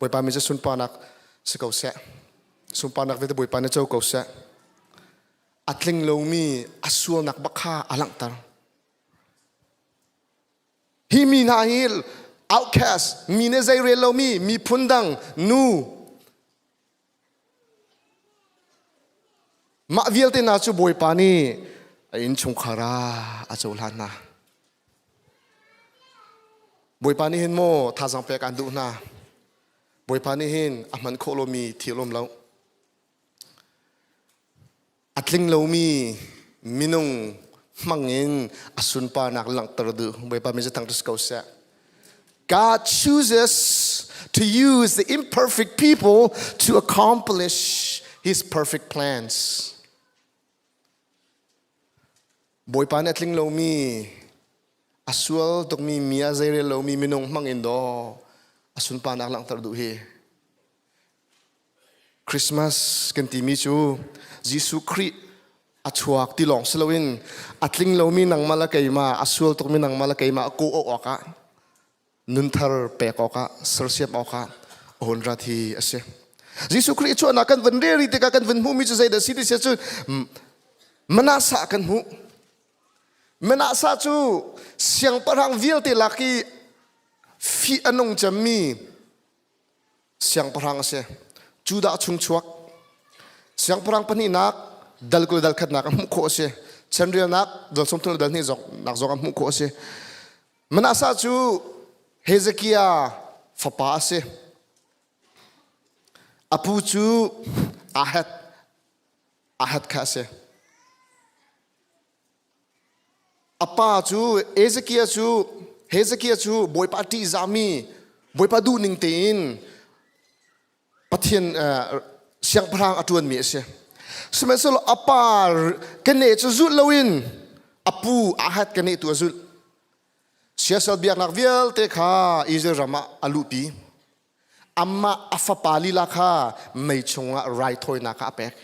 Bawipa mi cu sunparnak si ko seh. Sunparnak vialte Bawipa nih co ko seh. A tling lomi a sualnak bak kha a langhter. Hi mi hna hi outcast, mi nih zei rel lomi, miphun dang, nu, Mah vialte hna cu Bawipa nih a innchungkhar ah a cohlan hna. Bawipa nih hin maw thazaang pek aan duh hna. Bawipa nih hin a hman khawh lomi thil um lo. A tling lomi minung hmangin a sunparnak langhter duh. Bawipa min cu thangṭhat ko seh. God chooses to use the imperfect people to accomplish his perfect plans. Bawipa nih a tling lomi, a sual tukmi, mi a zeirel lomi minung hmangin daw a sunparnak langhter duh hi. Christmas kan timi cu Jesuh Khrih a chuak ti lawng si loin a tling lomi nangmah le keimah a sual tukmi nangmah le keimah kawh awkah nunthar pek awkah sersiam awkah a hun rat hi a si. Jesuh Khrih chuahnak kan van rel tikah kan van hmuhmi cu zeidah si ti sia cu Manasseh kan hmuh. Manasseh cu siangpahrang vialte lak i fih a nung cemmi siangpahrang a si. Judah chung chuak. Siangpahrang pahnihnak dal 20 dal khatnak a hmuh khawh a si. Chanrialnak dal 30 dal hnih nak zong a hmuh khawh a si. Manasseh cu Hezekiah fapa a si. A pu cu Ahad Ahad kha a si. A pa cu Ezekiel cu Hezekiah cu Bawipa ṭihzahmi Bawipa duhning tein Pathian siangpahrang a ṭuanmi a si. Sihmanhsehlaw a pa keneh cu zulh loin a pu Ahad keneh tu a zulh. Siasal biaknak vialte kha Israel ram ah a luhpi. Amah a fapa lila kha mei chungah raithawinak ah a pek.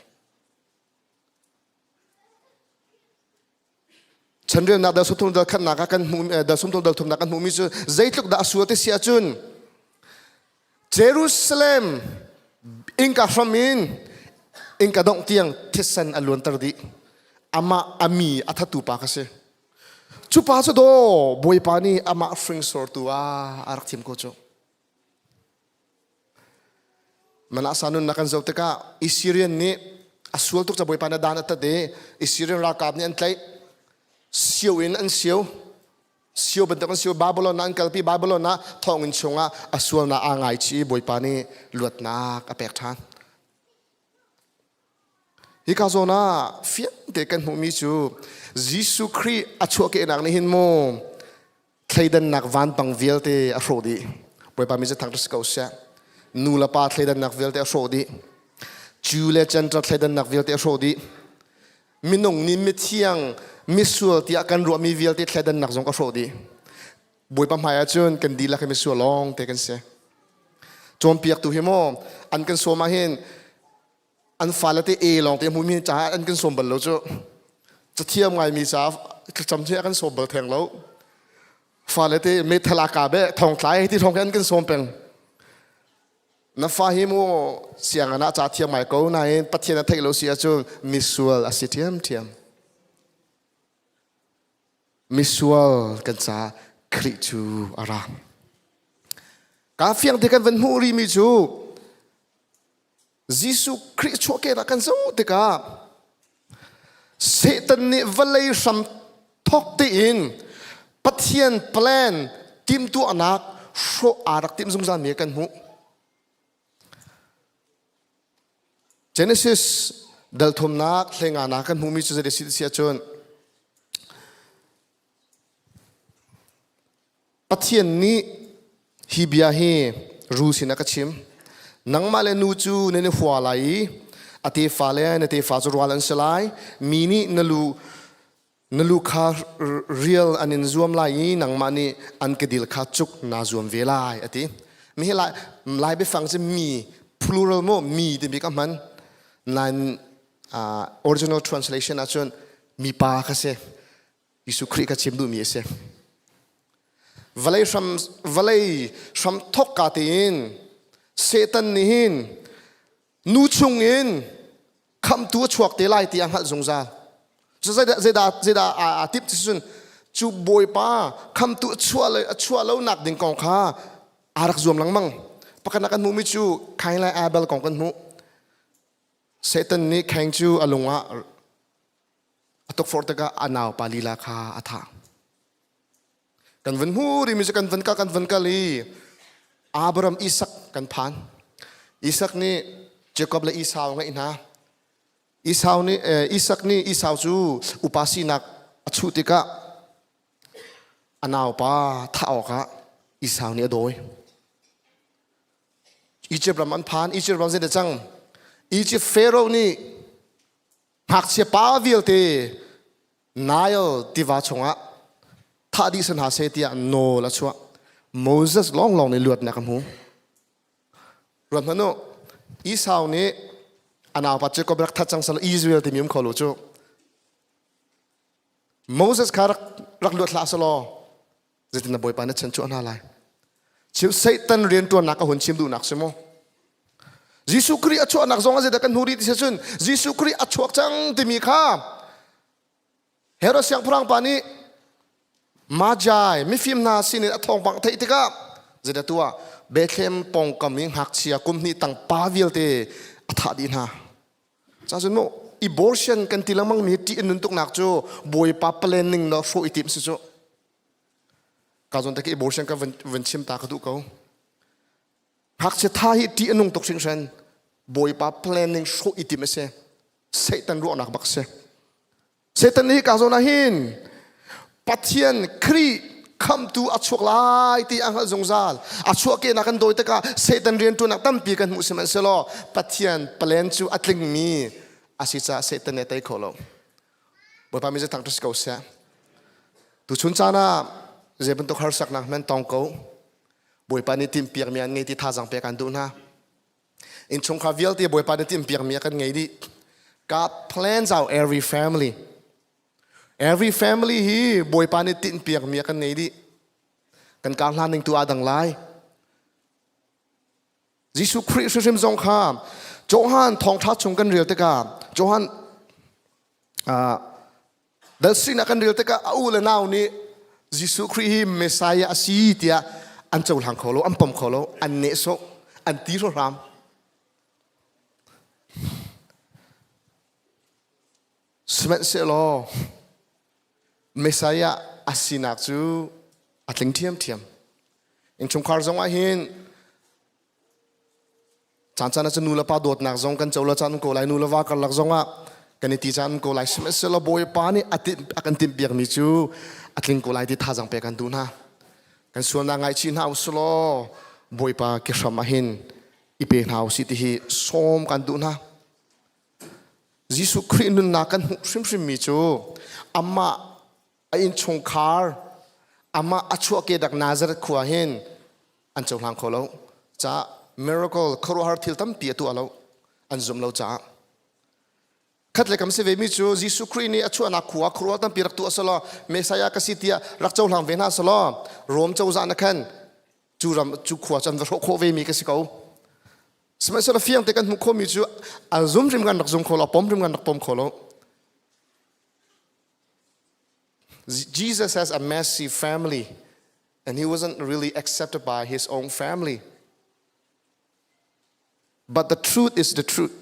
Chanrelnak dal sawmthum dal khatnak ah kan hmuh dal sawmthum dal thumnak kan hmuhmi cu zeitluk dah a sual ti si ahcun Jerusalem innka hram in innka dongh tiang thisen a luanter dih. Amah a mi a thatu pa kha si. Cu pa cu daw Bawipa nih amah hringsortu ah a rak thim ko cu. Manasa nunnak kan zoh tikah Assyrian nih a sual tuk ca Bawipa na dan a tat i Assyrian ralkap nih an tlaih. Sio in an sio. Sio bantuk an sio. Babylon ah an kalpi. Babylon ah thonginn chungah a sualnak aa ngaichih i Bawipa nih luatnak a pek ṭhan. Hika zawn ah fiangte kan hmuhmi cu Jesuh Khrih a chuahkehnak nih hin mu thleidannak vanpang vialte a hrawh dih. Bawipa mi cu thangṭhat si ko seh. Nu le pa thleidannak vialte a hrawh dih. Jew le Gentile thleidannak vialte a hrawh dih. Minung nih mithiang, misual tiah kan ruahmi vialte thleidannak zong a hrawh dih. Bawipa hmai ahcun kan dihlak hi misual lawng te kan si. Cawnpiaktu hi maw an kan sawm ahhin an fale te A lawng te hmumi caah an kan sawm bal lo cu. Cathiam ngaimi caah thlacam cu a kan sawm bal theng lo. Fale te meithal ka be thongtlai ti thong an kan sawm peng. Na fa hi mu sianginn ah ca thiam ngai ko nain Pathian a theih lo si ahcun misual a si ṭhiamṭhiam. Misual kan caah Khrih cu a ra. Ka fiang te kan van hmuh rihmi cu Jesuh Khrih chuahkehnak kan zoh tikah Satan nih vawlei hram thawk tein Pathian plan timhtuahnak hrawh aa rak timh zungzalmi kan hmuh. Genesis dal thumnak hleinganak kan hmuhmi cu zei a si ti si ahcun Pathian nih hi bia hi rul sinah ka chim. Nangmah le nu cu nan i hua lai i a tefa le na tefa cu rual an si lai. Mi nih na lu na lu kha rial an in zuam lai i nangmah nih an kedil kha cuk naa zuam ve lai a ti. Mi hi lai, lai biafang cu mi plural maw mi timi ka hman. Nain uh, original translation ahcun mipa kha si. Jesuh Khrih kha chim duhmi a si. Vawlei hram vawlei hram thawkka tein Satan nih hin nu chung in khamtu a chuak te lai ti a hngalh zungzal. Cu zeidah zeidah zeidah aa timh ti cun cu Bawipa khamtu a chuah a chuah lo nak ding kong kha aa rak zuam lengmang. Pakhat kan hmuhmi cu Kain le Abel kong kan hmuh. Satan nih Cain cu a lung ah A tukforh tikah a naupa lila kha a thah. Kan vun hmu rimi cu kan vun kal kan vun kal i Abraham Isak kan phan. Isak nih Jacob le Esau a ngeih hna. Esau nih eh, Isak nih Esau cu upa sinak a chuh tikah a naupa thah awkah Esau nih a dawi. Egypt ram an phan. Egypt ram zeidah cang? Egypt Pharaoh nih Ngakchia pa vialte Nile tiva chungah thah dih si hna seh tiah nawl a chuah. Moses lawnglawng nih luatnak a hmu. Ruat hmanh u, Esau nih a naupa Jacob rak that cang sal Israel timi um kho lo cu. Moses kha rak, rak luat hlah selaw zeitin na Bawipa na chan chuah hna lai. Chim Satan riantuannak a hun chim duhnak si mu. Jesuh Khrih a chuahnak zong a zeidah kan hmu rih ti si cun Jesuh Khrih a chuak cang timi kha Herod siangpahrang pa nih Magi mifim hna sinin a thawngpang theih tikah zeidah tuah Bethlehem pawngkam i ngakchia kum hnih tang pa vialte a thah dih hna. Cacun mu abortion kan ti lengmang mi ṭih in nun tuknak cu Bawipa planning na hrawh i tim si cu. Ka zawn te ki abortion ka van chim ta ka duh ko. Ngakchia tha hi ṭih a nung tuk hringhran. Bawipa planning hrawh i tim a si. Satan ruahnak bak si. Satan nih ka zawn ah hin Pathian Khrih khamtu a chuak lai ti a hngalh zungzal. A chuahkehnak kan dawi tikah Satan rianṭuannak tampi kan hmuh sihmanhsehlaw Pathian plan cu a tlingmi a si caah Satan nih a tei kho lo. Bawipa mi thangṭhat si ko seh. Tuchun caan ah zei bantuk harsaknak hmanh tong ko. Bawipa nih timhpiakmi an ngei ti thazaang pek an duh hna. Innchungkhar vialte Bawipa nih timhpiakmi a kan ngei dih. God plans out every family. Every family hi Bawipa nih tinhpiakmi a kan ngei dih. Kan kar hlan ning tu aa dang lai. Jesuh Khrih hrimhrim zong kha Johan thawngṭha chung kan rel tikah Johan uh, Dal sinak kan rel tikah a u le nau nih Jesuh Khrih hi Messiah a si tiah an cohlang kho lo, an pom kho lo, an nehsawh, an ti hram. Sihmanhsehlaw Messiah a sinak cu a tling ṭhiamṭhiam. Innchungkhar zong ah hin caan caan ah cun nu le pa dawtnak zong kan co lo caan ko lai nu le va karlak zong ah kan i ti caan ko lai sihmanhsehlaw Bawipa nih a kan timhpiakmi cu a tling ko lai ti thazaang pek kan duh hna. Kan sualnak ngaichih hna usulaw Bawipa ke hram ah hin i pe hna usih ti hi sawm kan duh hna. Jesuh Khrih nunnak kan hmuh hrimhrimmi cu amah a innchungkhar amah a chuahkehnak Nazareth khua hin an cohlang kho lo caah miracle khuaruahhar thil tampi a tuah lo an zum lo caah khat le kam si ve mi cu Jesuh Khrih nih a chuahnak khua khuaruahhar tampi rak tuah selaw Messiah ka si tiah rak cohlang ve hna selaw Rom cozah na khan cu ram cu khua cu an va hrawh khawh ve mi ka si ko Sihmanhsehlaw fiang te kan hmuh khawhmi cu a zum hrim kan rak zum kho lo, pom hrim kan rak pom kho lo. Jesus has a messy family and he wasn't really accepted by his own family. But the truth is the truth.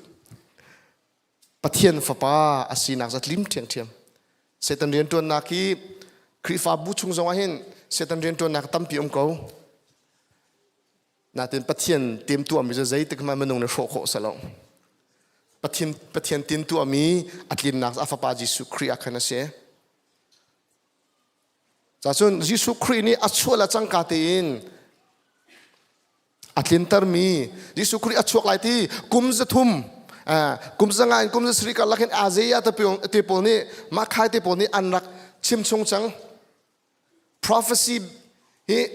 Pathian fapa a sinak zatlim ṭhiamṭhiam. Satan rianṭuannak hi Khrihfabu chung zongah hin Satan rianṭuannak tampi um ko. Natin Pathian timtuahmi cu zeitik hmanh minung nih hrawh khawh a si lo. Pathian, Pathian timtuahmi a tlinnak a fapa Jesuh Khrih ah khan a si. Cacun Jesuh Khrih nih a chuah le cangka tein a tlintermi Jesuh Khrih a chuak lai ti kum 300 kum 500 in kum 700 karlak hin Isaiah te pawl nih Makhai te pawl nih an rak chim chung cang. Prophecy hi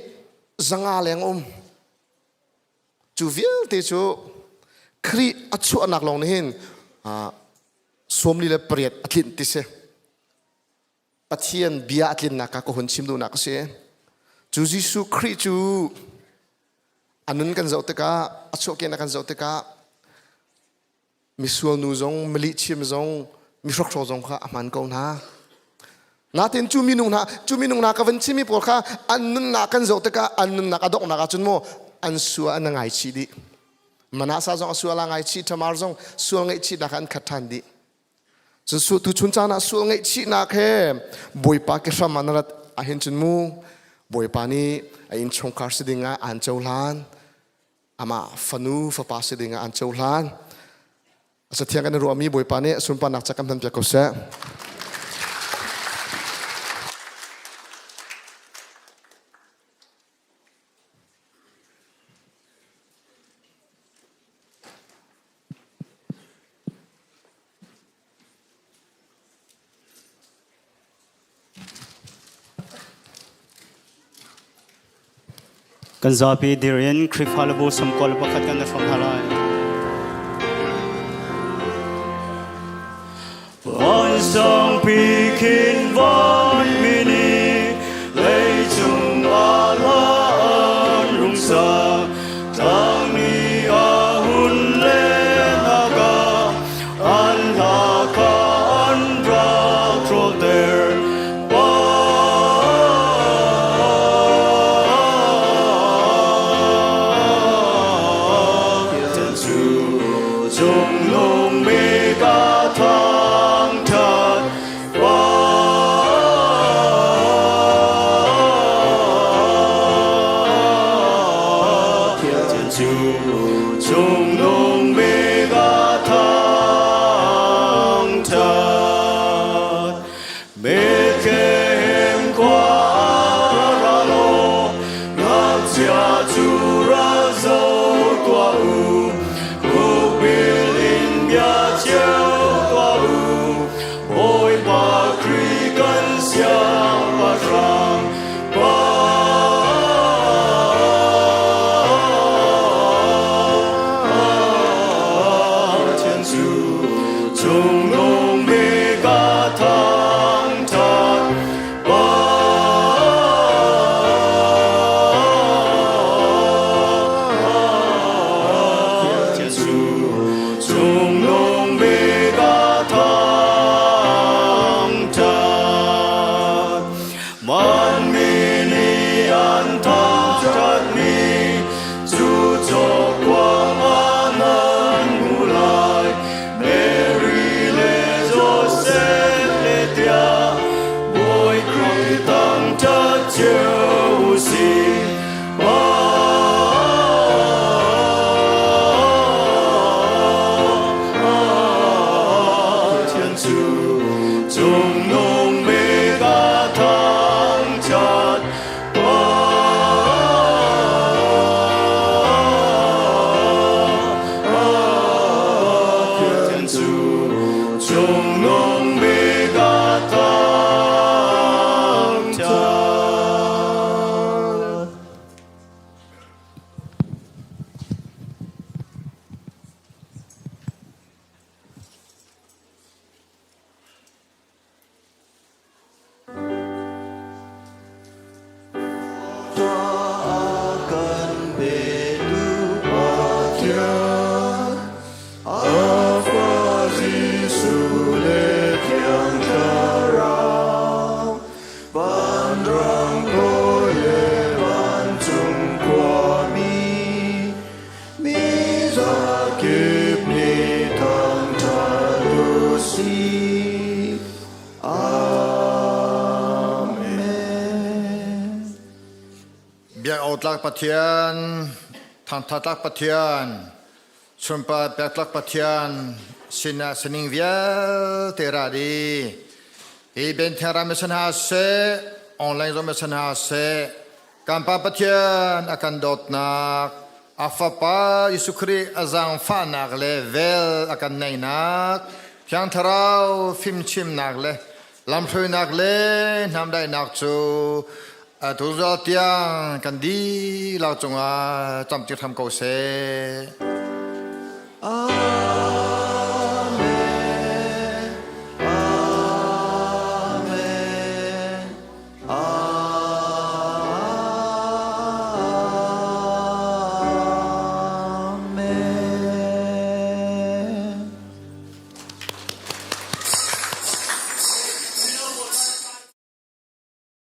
500 leng um. Cu vialte cu Khrih a chuahnak lawng nih hin 48 a tlinh ti si. Pathian bia a tlinnak ka ka hun chim duhnak a si. Cu Jesuh Khrih cu a nun kan zoh tikah a chuahkehnak kan zoh tikah misual nu zong milihchim zong mihrokhrawl zong kha a hman ko hna natin cu minung hna cu minung hna ka van chimmi pawl kha an nunnak kan zoh tikah an nunnak a donghnak ahcun maw an sual an ngaichih dih Manasa zong a sual a ngaichih Tamar zong sual ngaihchihnak an khat ṭhan dih cun su tu chun caan ah sual ngaihchihnak he Bawipa ke hram ah na rat ahhin cun mu Bawipa nih a innchungkhar si ding ah aan cohlan amah fanu fapa si ding ah an cohlan a sathiang kan i ruahmi bawipa nih sunparnak ca kan hman piak ko seh Kan zapi dir in Khrihfabu 21 kan i hrawm hna lai. Vansangpi khin vanmi nih leicung ah hla an rung sa tlangmi a hun lenak ah an hla kha an rak ṭhawlter. Pathian cu cungnung bik a thangṭhat. Pathian cu cungnung bik a thangṭhat. Bethlehem khua ah ra law, ngakchia cu ra zoh tuah u. Khukbil in bia cheu tuah u. Bawipa Khrih kan siangpahrang pa. Pathian cu cungnung bik a thangṭhat. Pathian cu cungnung bik a thangṭhat. Manmi nih an thangṭhatmi cu cawkuang ah nan hmu lai. Mary le Josef. Thangṭhat cio usih. Pathian cu cungnung bik a thangṭhat. Pathian cu cungnung bik a thangṭhat. Kan petu Pathian, a fa Jesuh le Thiang Thlarau, vanrang kawi le vancung khuami, mi zakip nih thangṭhat u sih. Amen. Biak awtlak Pathian, thangthatlak Pathian, sunpar pektlak Pathian sinah sining vialte ra di. Hi benthiang ram san ha seh, online zong san ha seh, kan Pa Pathian a kan dawtnak, a Fapa Jesuh Khrih a zaangfahnak le vel a kan neihnak, Thiang Thlarau fimchimnak le lamhruainak le hnamdaihnak cu atu tiang kan dihlak cungah camtir hram ko seh.